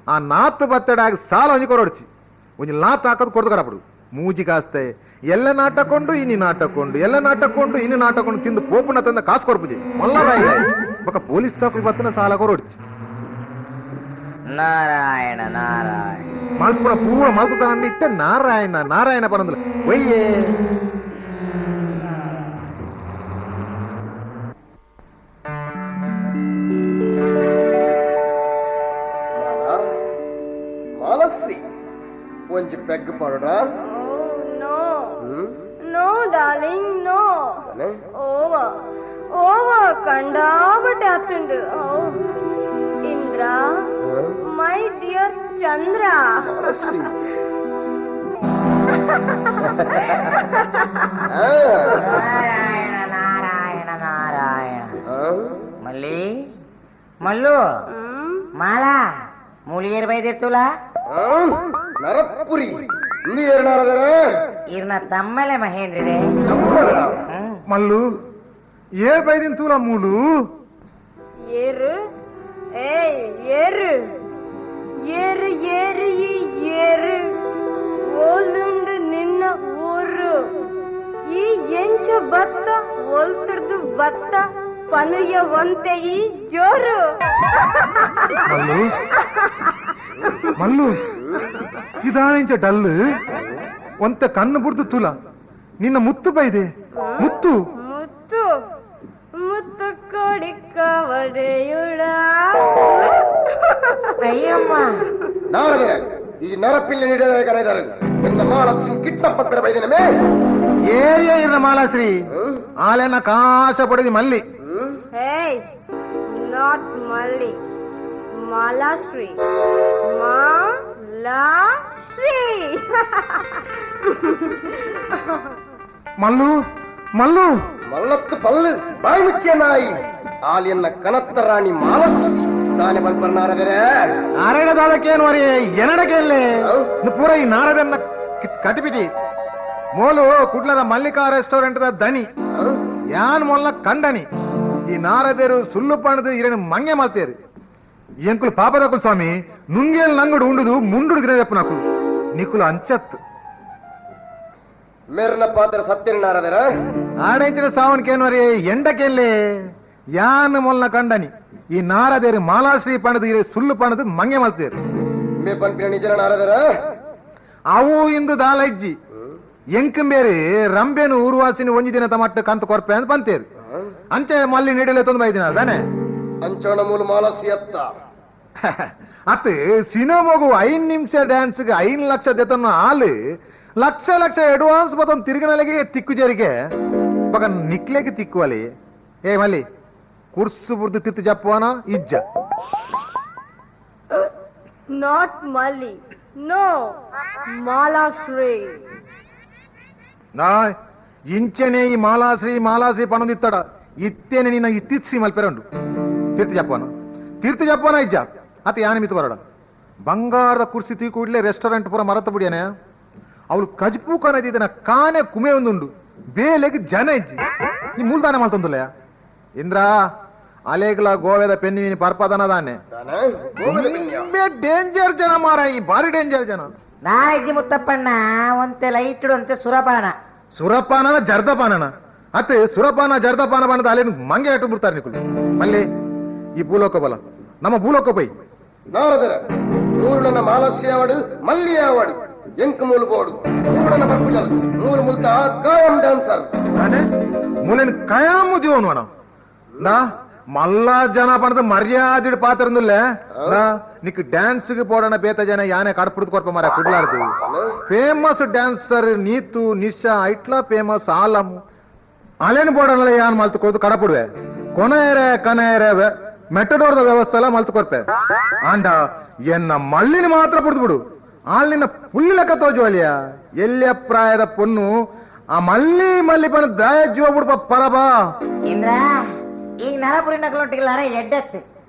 ಆ ನಾತು ಬತ್ತಡಾಗಿ ಸಾಲ ಒಂಜಿ ಕೊರೊಡ್ಚಿ ಒಂಜಿ ಲಾತ್ ಹಾಕೋದು ಕೊಡ್ದು ಕರಪಡು ಮೂಜಿ ಕಾಸ್ತೆ ಎಲ್ಲ ನಾಟಕೊಂಡು ಇನಿ ನಾಟಕೊಂಡು ಎಲ್ಲ ನಾಟಕೊಂಡು ಇನಿ ನಾಟಕೊಂಡು ತಿಂದು ಪೋಪುನ ತಂದ ಕಾಸು ಕೊರ್ಪುಜಿ ಮಲ್ಲ ಬೊಕ ಪೊಲೀಸ್ ತಾಕುಲು ಬತ್ತನ ಸಾಲ ಕೊರೊಡ್ಚಿ. ನಾರಾಯಣ ನಾರಾಯಣ ಮಲ್ಪುಣ ಪೂರ ಮಲ್ತು ತಾಂಡಿ ಇತ್ತೆ ನಾರಾಯಣ ನಾರಾಯಣ ಪರಂದಲ ಒಯ್ಯೇ. ಮಾಲಶ್ರೀ ಒಂಜಿ ಪೆಗ್ ಪಾಡೋಣ. No no darling no. ಓವ ಓವ ಕಂಡಾಬಟ್ಟೆ ಆತುಂಡು. Indra my dear Chandra. Narayana Narayana Narayana. ಮಲ್ಲಿ ಮಲ್ಲು ಮಾಲಾ ಮೂಲಿಯರ್ ಬೈದಿರ್ತುಲ ನರಪುರಿ ಇರ್ನ ತಮ್ಮಲೆ ಮಹೇಂದ್ರೇ. ಮಲ್ಲು ಏರ್ ಬೈದಿನ ತೂಲ ಮೂಲು ಏರು ಏಯ್ ಏರು ಏರು ಏರು ಈ ಏರು ಓಲುಂಡು ನಿನ್ನ ಊರು ಈ ಎಂಚ ಬತ್ತ ಒಲ್ತುರ್ದು ಬತ್ತ ಪನುಯ ಒಂತೆ ಈ ಜೋರು. ಮಲ್ಲು ಮಲ್ಲು ಇದಾನಿಂಚ ಡಲ್ಲು ಒಂತ ಕಣ್ಣು ಬುಡ್ದು ತುಲ ನಿನ್ನ ಮುತ್ತು ಬೈದೆ ಮುತ್ತು ಮುತ್ತು ಮುತ್ತು ಕೊಡಿ ಕವಡೆಯುಳ. ಅಯ್ಯಮ್ಮ ನಾರದರೆ ಈ ನರಪಿಲ್ಲಿ ನೀಡಿದ ಕರೆದರು ಎನ್ನ ಮಾಲಶ್ರೀ ಕಿಡ್ನಾಪ್ ಪಡ್ತಾರೆ ಬೈದಿನಮೇ. ಏರಿಯ ಇರ್ನ ಮಾಲಾಶ್ರೀ ಆಲೆನ ಕಾಸ ಪಡೆದಿ ಮಲ್ಲಿ. ಹೇಯ್ not ಮಲ್ಲಿ ಮಾಲಾಶ್ರೀ ಮಾಲಾಶ್ರೀ. ಮಲ್ಲು ಮಲ್ಲು ಮಲ್ಲತ್ತು ಪಲ್ಲು ಬಾಯಿ ಮುಚ್ಚಿಯ ನಾಯಿ ಆಲಿಯನ್ನ ಕನತ್ತ ರಾಣಿ ಮಾಲಶ್ರೀ. ದಾನೆ ಪನ್ಪರ್ ನಾರದರೆ ನಾರಾಯಣ ದಾದಕ್ಕೇನು ಅರೆ ಎನಡಕೆಲ್ಲೇ ಪೂರ ಈ ನಾರದನ್ನ ಕಟಿಪಿಟಿ ಮೋಲು ಕುಡ್ಲದ ಮಲ್ಲಿಕಾ ರೆಸ್ಟೋರೆಂಟ್ the ದನಿ ಯಾನ್ ಮೊಲ್ಲ ಕಂಡನಿ. ಈ ನಾರದೇರು ಸುಳ್ಳು ಪಣದು ಇರನು ಮಂಗೆ ಮಲ್ತೇರು. ಎಂಕುಲು ಪಾಪದಕುಲು ಸ್ವಾಮಿ ನುಂಗೇಲ್ ನಂಗಡು ಉಂಡುದು ಮುಂಡುಡು ದಿನದಪ್ಪ ನಾಕು ನಿಕುಲು ಅಂಚತ್ ಮೇರನ ಪಾತ್ರ ಸತ್ಯನ ನಾರದರ ಆಡಂಚಿನ ಸಾವನ್ಕೇನು ಅರೆ ಎಂಡಕೆಲ್ಲೇ ಯಾನ್ ಮೊಲ್ಲ ಕಂಡನಿ. ಈ ನಾರದೇರು ಮಾಲಾಶ್ರೀ ಪಣದು ಇರೆ ಸುಳ್ಳು ಪಣದು ಮಂಗೆ ಮಲ್ತೇರು. ಮೇ ಪನ್ಪಿನ ನಿಜನ ನಾರದರ ಅವು ಇಂದು ದಾಲಜ್ಜಿ ಎಂಕಂಬೇರಿ ರಂಬೆನು ಊರ್ವಾಸಿನ ಒಂಜಿ ದಿನ ತಮಟ್ಟ ಕಂತ ಕೊರ್ಪೆ ಅಂತ ಬಂತೇರು. ಅಂಚೆ ಮಲ್ಲಿ ನೀಡಲೆ ತೊಂದು ಬೈದಿನ ತಾನೆ ಅಂಚೋಣ ಮೂಲ ಮಾಲಾಶ್ರೀ ಅತ್ತ ಅತ್ ಸಿನಿಮಗು 5 ನಿಮಿಷ ಡ್ಯಾನ್ಸ್ಗೆ 5 ಲಕ್ಷ ದೆತನ್ನು ಆಲು ಲಕ್ಷ ಲಕ್ಷ ಅಡ್ವಾನ್ಸ್ ಬತ್ತೊಂದು ತಿರುಗಿನಲ್ಲಿಗೆ ತಿಕ್ಕು ಜರಿಗೆ ಬಗ ನಿಕ್ಲೆಗೆ ತಿಕ್ಕುವಲಿ. ಏ ಮಲ್ಲಿ ಕುರ್ಸು ಬುರ್ದು ತಿರ್ತು ಜಪ್ಪುವನ ಇಜ್ಜ not ಮಲ್ಲಿ, ನೋ ಮಾಲಾಶ್ರೀ. ನಾ ಇಂಚನೆ ಈ ಮಾಲಾಶ್ರೀ ಮಾಲಾಶ್ರೀ ಪಣದಿತ್ತಡ ಇತ್ತೇನೆ ನಿನ್ನ ಇತ್ತೀಶ್ರೀ ಮಲ್ಪೆರಂಡು ತೀರ್ಥ ಜಪ್ಪನ ತೀರ್ಥ ಜಪ್ಪನ ಇಜ್ಜ ಅತ್ತ ಯಾನ ಮಿತ್ ಬರೋಡ ಬಂಗಾರದ ಕುರ್ಸಿ ತೀ ಕೂಡಲೇ ರೆಸ್ಟೋರೆಂಟ್ ಪೂರ ಮರತ ಬಿಡಿಯಾನೆ. ಅವಳು ಕಜ್ಪು ಕಾನ ಕಾನೆ ಕುಮೆ ಒಂದುಂಡು ಬೇಲೆಗೆ ಜನ ಇಜ್ಜಿ ಈ ಮೂಲದಾನ ಮಾಡ್ತಂದುಲ್ಲ ಇಂದ್ರ ಅಲೇಗ್ಲ ಗೋವೆದ ಪೆನ್ನಿ ಪರ್ಪದನ ದಾನೆ ಡೇಂಜರ್ ಜನ ಮಾರ ಈ ಬಾರಿ ಡೇಂಜರ್ ಜನ. ನಾ ಇದ್ದಿ ಮುತ್ತಪ್ಪಣ್ಣ ಒಂತೆ ಲೈಟ್ ಅಂತೆ ಸುರಪಾನ ಸುರಪಾನ ಜರ್ದಪಾನ ಅತ್ತೆ ಸುರಪಾನ ಜರ್ದಪಾನ ಬಣ್ಣದ ಅಲ್ಲಿ ಮಂಗೆ ಇಟ್ಟು ಬಿಡ್ತಾರೆ ನಿಕುಲು. ಮಲ್ಲಿ ಈ ಭೂಲೋಕ ಬಲ ನಮ್ಮ ಭೂಲೋಕ ಪೈ ನಾರದರ ಮೂರುನ ಮಾಲಸ್ಯಾವಡು ಮಲ್ಲಿಯಾವಡು ಎಂಕ್ ಮೂಲು ಬೋಡು ಮೂರನ ಬರ್ಪುಜಲ್ ಮೂರು ಮುಲ್ತ ಕಾಯಂ ಡ್ಯಾನ್ಸರ್ ಮೂಲೆನ್ ಕಯಾಮು ದಿವನು ಅಣ್ಣ ನಾ ಮಲ್ಲ ಜನ ಪಣದ ಮರ್ಯಾದಿಡ್ ಪಾತ್ರಂದುಲ್ಲೆ ನಿಕ್ ಡ್ಯಾನ್ಸ್ಗೆ ಪೋಡಣ ಬೇತ ಜನ ಯಾನೆ ಕಡ್ಪುಡ್ದು ಕೊರ್ಪ ಮಾರ ಕುಡ್ಲಾರ್ದು. ಫೇಮಸ್ ಡ್ಯಾನ್ಸರ್ ನೀತು ನಿಶಾ ಐಟ್ಲಾ ಫೇಮಸ್ ಆಲಂ ಅಲೇನು ಬೋಡಣಲ್ಲ ಯಾನ್ ಮಲ್ತು ಕೊರ್ದು ಕಡಪುಡುವೆ ಕೊನೆಯರೆ ಕನೆಯರೆ ಮೆಟ್ಟಡೋರ್ದ ವ್ಯವಸ್ಥೆ ಎಲ್ಲ ಮಲ್ತು ಕೊರ್ಪೆ ಆಂಡ ಎನ್ನ ಮಳ್ಳಿನ ಮಾತ್ರ ಪುಡ್ದು ಬಿಡು ಆಲಿನ ಪುಲ್ಲಿ ಲೆಕ್ಕ ತೋಜುವಲಿಯ ಎಲ್ಲಿಯ ಪ್ರಾಯದ ಪೊನ್ನು ಆ ಮಲ್ಲಿ ಮಲ್ಲಿ ಪನ ದಾಯ ಜೀವ ಬಿಡ್ಪ ಪರಬಾ. ಇಂದ್ರ ಈ ನರಪುರಿ ನಕಲೊಟ್ಟಿಗೆ ಅರೆ ಎಡ್ಡತ್ತು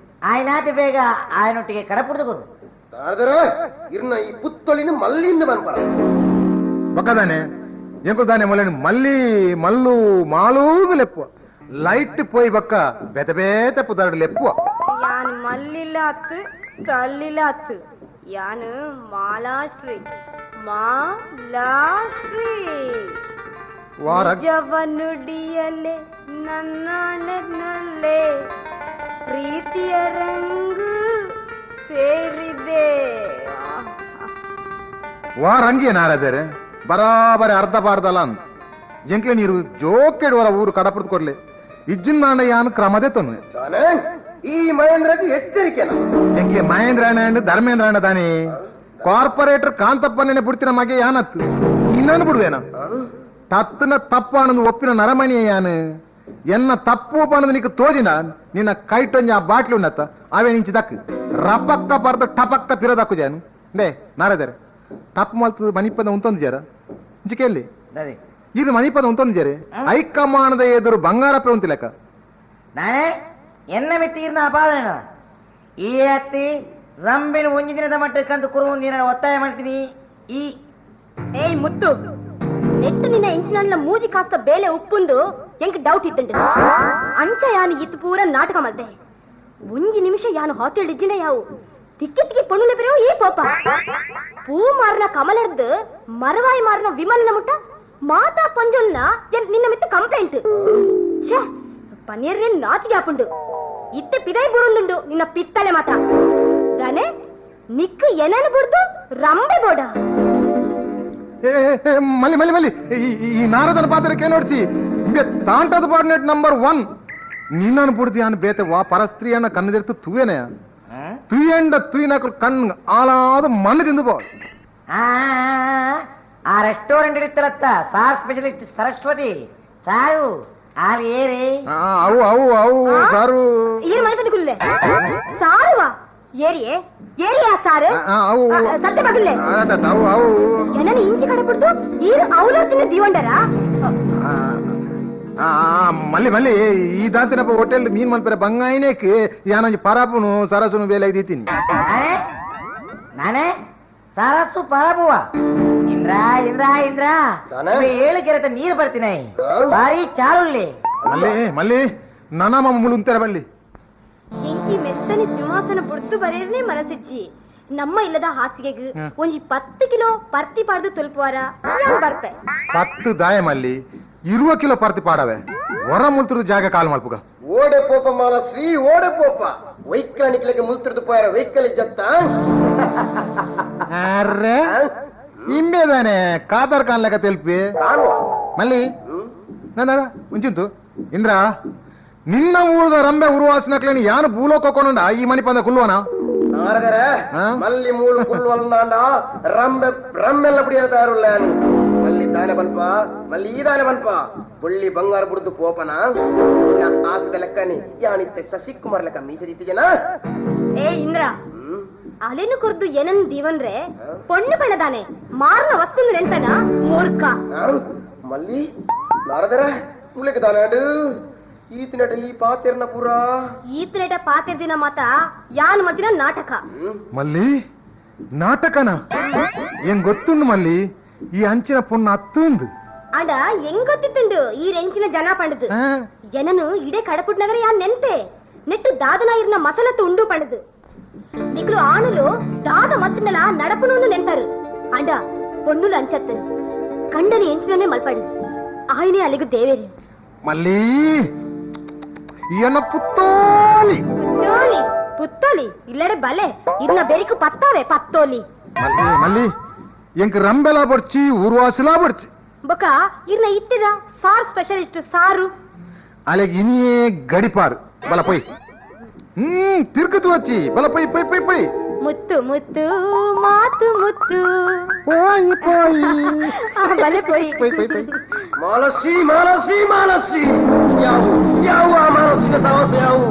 ಆಯ್ನಾತಿ ಬೇಗ ಆಯನೊಟ್ಟಿಗೆ ಕಡಪುಡ್ದು ಗುರು ನಾರದರ ಇರ್ನ ಈ ಪುತ್ತೊಳಿನ ಮಲ್ಲಿಂದ ಬನ್ಪರ ಬಕ್ಕದಾನೆ ಎಂಕುಲ್ದಾನೆ ಮೊಲೆ ಮಲ್ಲಿ ಮಲ್ಲು ಮಾಲೂದು ಲೆಪ್ಪು ಲೈಟ್ ಪೋಯ್ ಬಕ್ಕ ಬೆತ ಬೇತೆ ಪುದಾರ್ಡು ಲೆಪ್ಪುವ. ಯಾನ್ ಮಲ್ಲಿಲ್ಲ ಅತ್ತು ತಲ್ಲಿಲ್ಲ ಅತ್ತು ಯಾನು ಮಾಲಾಶ್ರೀ ಮಾಲಾಶ್ರೀ. ವಾರ ನಿಜವನುಡಿಯಲೆ ನನ್ನಲ್ಲೇ ಪ್ರೀತಿಯ ರಂಗು ಸೇರಿದೆ. ವಾರ ಹಂಗೆ ನಾರದೇರೆ ಬರಾಬರಿ ಅರ್ಧ ಬಾರ್ದಲ್ಲ ಅಂದ್ ಜಂಕ್ಲೆ ನೀರು ಜೋಕೆಡುವರ ಊರು ಕಡಪುಡ್ದು ಕೊಡ್ಲಿ ಇಜ್ಜಿನ ನಾಂಡ ಯಾನು ಕ್ರಮದೇ ತನ್ನು ತಾನೆ ಈ ಮಹೇಂದ್ರಕ್ಕೆ ಎಚ್ಚರಿಕೆನ ಜಂಕ್ಲೆ ಮಹೇಂದ್ರ ಅಣ್ಣ ಧರ್ಮೇಂದ್ರ ಅಣ್ಣ ತಾನೇ ಕಾರ್ಪೊರೇಟರ್ ಕಾಂತಪ್ಪನೇ ಬಿಡ್ತಿನ ಮಗೆ ಯಾನತ್ತು ಇನ್ನೊಂದು ಬಿಡುವೇನ ತತ್ತನ ತಪ್ಪು ಅನ್ನೋದು ಒಪ್ಪಿನ ನರಮಣಿಯ ಯಾನು ಎನ್ನ ತಪ್ಪು ಪಣದು ನಿಕ್ಕ ತೋಜಿನ ನಿನ್ನ ಕೈಟೊಂಜ ಆ ಬಾಟ್ಲಿ ಉನ್ನತ್ತ ಅವೇ ನಿಂಚಿ ದಕ್ಕು ರಪಕ್ಕ ಪರ್ದು ಟಪಕ್ಕ ಪಿರದಕ್ಕು ಜಾನು ಲೇ ನಾರದರೆ ತಪ್ಪು ಮಲ್ತದ ಮನಿಪದ ಉಂತೊಂದು ಜರ ಇಂಚಿಕೆಲ್ಲಿ ಇದು ಮನಿಪದ ಉಂತೊಂದು ಜರೆ ಹೈಕಮಾಂಡದ ಎದುರು ಬಂಗಾರಪ್ಪೆ ಉಂತಿಲೆಕ್ಕ. ನಾನೇ ಎನ್ನ ಮಿತ್ತೀರ್ನ ಅಪಾದನ ಈ ಅತ್ತಿ ರಂಬಿನ ಒಂಜಿ ದಿನದ ಮಟ್ಟಕ್ಕಂತ ಕುರು ನೀರನ್ನ ಒತ್ತಾಯ ಮಾಡ್ತೀನಿ ಈ ಏಯ್ ಮುತ್ತು ನೆಟ್ಟು ನಿನ್ನ ಇಂಚಿನಲ್ಲ ಮೂಜಿ ಕಾಸ್ತ ಬೇಲೆ ಉಪ್ಪುಂದು ಎಂಕ್ ಡೌಟ್ ಇತ್ತುಂಡು ಅಂಚ ಯಾನು ಇತ್ತು ಪೂರ ನಾಟಕ ಮಲ್ತೆ ಒಂಜಿ ನಿಮಿಷ ಯಾನು ಹೋಟೆಲ್ ಇಜ್ಜಿನ ಯಾವು ತಿಕ್ಕಿ ತಿಕ್ಕಿ ಪೊಣ್ಣುಲೆ ಬೆರೆವು ಈ ಪೋಪ ಪೂ ಮಾರನ ಕಮಲರ್ದು ಮರವಾಯಿ ಮಾರನ ವಿಮಲನ ಮುಟ್ಟ ಮಾತಾ ಪಂಜೊಲ್ನ ನಿನ್ನ ಮಿತ್ತ ಕಂಪ್ಲೇಂಟ್ ಛೇ ಪನ್ನೀರ್ನೇ ನಾಚಿಗೆ ಹಾಪುಂಡು ಇತ್ತೆ ಪಿದೈ ಬುರುಂದುಂಡು ನಿನ್ನ ಪಿತ್ತಲೆ ಮಾತ ದಾನೆ ನಿಕ್ಕು ಎನನು ಬುಡ್ದು ರಂಬೆ ಬೋಡ. ಮಲ್ಲಿ ಮಲ್ಲಿ ಮಲ್ಲಿ ಈ ನಾರದನ ಪಾತ್ರಕ್ಕೆ ನೋಡ್ಚಿ ಇಂಬೆ ತಾಂಟದ ಪಾಡ್ನೆಟ್ ನಂಬರ್ 1 ನಿನ್ನನ್ನು ಪುಡ್ತಿ ಅನ್ ಬೇತೆ ವಾ ಪರಸ್ತ್ರೀಯನ್ನ ಕಣ್ಣದಿರ್ತು ತುವೇನೆ ತುಯಂಡ ತುಯಿನಕಲ್ ಕಣ್ಣು ಆಲಾದ ಮಣ್ಣು ತಿಂದು ಬೋ. ಆ ರೆಸ್ಟೋರೆಂಟ್ ಇತ್ತಲತ್ತ ಸಾರ್ ಸ್ಪೆಷಲಿಸ್ಟ್ ಸರಸ್ವತಿ ಸಾರು ಆಲ್ ಏರಿ ಅವು ಅವು ಅವು ಸಾರು ಏನ್ ಮನೆ ಬಂದು ಕುಲ್ಲೆ ಸಾರುವ ಏರಿಯೇ ಏರಿಯಾ ಸಾರು ಅವು ಸತ್ಯ ಬಗಲ್ಲೆ ಅವು ಅವು ಏನನ್ನ ಇಂಚಿ ಕಡೆ ಬಿಡ್ದು ಈರು ಅವಲೋತಿನ ದೀವಂಡರ. ಮಲ್ಲಿ ಮಲ್ಲಿ ಈ ದಾಂತಿನಪ್ಪ ಹೋಟೆಲ್ ಮೀನ್ ಮಲ್ಪರೆ ಬಂಗಾಯಿನೇಕ್ ಯಾನೊಂಜಿ ಪರಾಪುನು ಸರಸುನು ಬೇಲೆ ದೀತೀನಿ. ನಾನೇ ನಾನೇ ಸರಸ್ಸು ಪರಬುವ. ಇಂದ್ರ ಇಂದ್ರ ಇಂದ್ರ. ದಾನೆ? ಏಳು ಕೆರೆತ ನೀರು ಬರ್ತೀನಿ. ಬಾರಿ ಚಾರುಲ್ಲಿ. ಮಲ್ಲಿ ಮಲ್ಲಿ ನನ ಮುಳು ಉಂತೆರ ಬಲ್ಲಿ. ಎಂಕಿ ಮೆತ್ತನೆ ಸಿಂಹಾಸನ ಬುಡ್ದು ಬರೇರ್ನೆ ಮನಸ್ಸಿಜ್ಜಿ. ನಮ್ಮ ಇಲ್ಲದ ಹಾಸಿಗೆಗ್ ಒಂಜಿ 10 ಕಿಲೋ ಪರ್ತಿ ಪಾಡ್ದು ತುಲ್ಪುವಾರ ಯಾನ್ ಬರ್ಪೆ. 10 ದಾಯ ಮಲ್ಲಿ 20 ಕಿಲೋ ಪರ್ತಿ ಪಾಡವೆ ಹೊರ ಮುಲ್ತುರದ ಜಾಗ ಕಾಲ್ ಮಲ್ಪುಗ. ಓಡೆ ಪೋಪ ಮಾಲಶ್ರೀ ಓಡೆ ಪೋಪ ವೈಕ್ಲಾನಿಕ್ಲಕ್ಕೆ ಮುಲ್ತಿರ್ದು ಪೋಯಾರ ವೈಕಲ್ ಇಜ್ಜತ್ತ. ಅರೆ ಇಂಬೇದಾನೆ ಕಾದರ್ ಕಾನ್ ಲೆಕ್ಕ ತೆಲ್ಪಿ. ಕಾಣುವ. ಮಲ್ಲಿ ನನ್ನ ಮುಂಚಿಂತು ಇಂದ್ರ ನಿನ್ನ ಊರದ ರಂಬೆ ಉರುವಾಸನಕ್ಲೇನಿ ಯಾನು ಭೂಲೋಕ ಈ ಮನಿ ಪಂದ ಕುಲ್ಲುವನ? ನಾರದರ. ಆ? ಮಲ್ಲಿ ಮೂಲು ಕುಲ್ಲು ರಂಬೆ ರಂಬೆಲ್ಲ ಪುಡಿಯರ ತಯಾರುಲ್ಲ. ಮಲ್ಲಿ ದಾನೆ ಬನ್ಪ ಮಲ್ಲಿ ಈ ದಾನೆ ಬನ್ಪ ಬುಳ್ಳಿ ಬಂಗಾರ ಬುಡ್ದು ಪೋಪನ ನಿನ್ನ ಆಸದ ಲೆಕ್ಕನಿ ಯಾನಿತ್ತೆ ಶಶಿಕುಮಾರ್ ಲೆಕ್ಕ ಮೀಸದಿತ್ತಿಜನ. ಏ ಇಂದ್ರ, ಅಲೆನು ಕುರ್ದು ಏನನ್ ದೀವನ್ರೆ ಪೊಣ್ಣು ಪಣದಾನೆ ಮಾರ್ನ ವಸ್ತು ನೆಂತನ ಮೂರ್ಖ. ಮಲ್ಲಿ ನಾರದರ ಮುಲೆಗೆ ದಾನಾಡು ಈತನಟ ಈ ಪಾತೆರ್ನ ಪೂರ. ಈತನೆಟ ಪಾತೆರ್ದಿನ ಮಾತ ಯಾನ್ ಮತ್ತಿನ ನಾಟಕ. ಮಲ್ಲಿ ನಾಟಕನ ಏನ್ ಗೊತ್ತುಂಡು ಮಲ್ಲಿ ಈ ಅಂಚಿನ ಪೊಣ್ಣು ಅತ್ತಂದು. ಆಂಡ ಹೆಂಗ್ ಗೊತ್ತಿತ್ತುಂಡು ಈ ರೆಂಚಿನ ಜನ ಪಂಡದು. ಏನನು ಇಡೆ ಕಡಪುಟ್ನಗರ ಯಾನ್ ನೆನ್ಪೆ ನೆಟ್ಟು ದಾದನ ಇರ್ನ ಮಸಲತ್ತು ಉಂಡು ಪಂಡದು. ನಿಕ್ಲು ಆಣುಲು ದಾದ ಮತ್ತಿನಲ ನಡಪುನು ನೆಂತಾರು. ಆಂಡ ಪೊಣ್ಣುಲು ಅಂಚತ್ತು ಕಂಡನಿ ಎಂಚಿನನೆ ಮಲ್ಪಡು ಆಯ್ನೆ ಅಲ್ಲಿಗೂ ದೇವೇರು. ಮಲ್ಲಿ ಏನ ಪುತ್ತೋಲಿ. ಪುತ್ತೋಲಿ ಪುತ್ತೋಲಿ ಇಲ್ಲಡೆ ಬಲೆ ಇರ್ನ ಬೆರಿಕು ಪತ್ತಾವೆ ಪತ್ತೋಲಿ. ಮಲ್ಲಿ ಮಲ್ಲಿ ಎಂಕ್ ರಂಬೆಲ ಬಡ್ಚಿ ಉರ್ವಾಸಿಲಾ ಬಡ್ಚಿ. ಬೊಕ ಇರ್ನ ಇತ್ತಿದ ಸಾರ್ ಸ್ಪೆಷಲಿಸ್ಟ್ ಸಾರು. ಅಲೆಗ್ ಇನಿಯೇ ಗಡಿಪಾರು ಬಲ ಪೊಯ್ ತಿರ್ಗುತು ವಚ್ಚಿ ಬಲ ಪೊಯ್ ಪೊಯ್ ಪೊಯ್ ಪೊಯ್. ಮುತ್ತು ಮುತ್ತು ಮಾತು ಮುತ್ತು. ಪೋಯ್ ಪೋಯ್. ಬಲೆ ಪೊಯ್. ಪೊಯ್ ಪೊಯ್ ಪೊಯ್. ಮಾಲಶ್ರೀ ಮಾಲಶ್ರೀ ಮಾಲಶ್ರೀ ಯಾವು ಯಾವ ಆ ಮಾಲಶ್ರೀನ ಸಹವಾಸ ಯಾವು.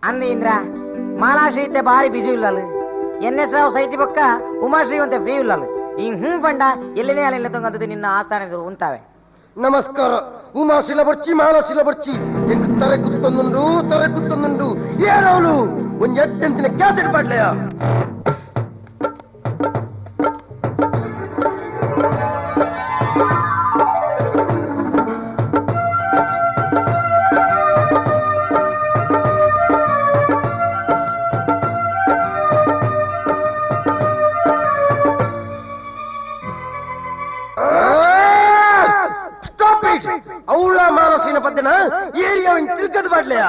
ಅಂದ ಇಂದ್ರ ಮಾಲಾಶ್ರೀ ಇತ್ತೆ ಬಾರಿ ಬಿಜಿ ಇಲ್ಲಲ್ಲ. ಎನ್ ಎಸ್ ರಾವ್ ಸೈತಿ ಪಕ್ಕ ಉಮಾಶ್ರೀ ಅಂತ ಫ್ರೀ ಇಲ್ಲಲ್ಲ. ಈ ಹ್ಞೂ ಬಂಡ ಎಲ್ಲಿನೇ ಅಲ್ಲಿನ ತೊಂಗಂತದ್ದು ನಿನ್ನ ಆಸ್ಥಾನ ಎದುರು ಉಂತಾವೆ. ನಮಸ್ಕಾರ ಉಮಾಶಿಲ ಬರ್ಚಿ ಮಾಲಶಿಲ ಬರ್ಚಿ ಎಂಕ್ ತರೆ ಕುತ್ತೊಂದುಂಡು ತರೆ ಕುತ್ತೊಂದುಂಡು ಏರವಳು ಒಂಜಿ ಎಟ್ಟೆಂತಿನ ಕ್ಯಾಸೆಟ್ ಪಾಡ್ಲೆಯ. Stop it. ಅವಳ ಮಾಲಶೀಲ ಪದ್ದನ ಏರಿಯಾ ತಿರ್ಗದ ಪಾಡ್ಲೆಯ.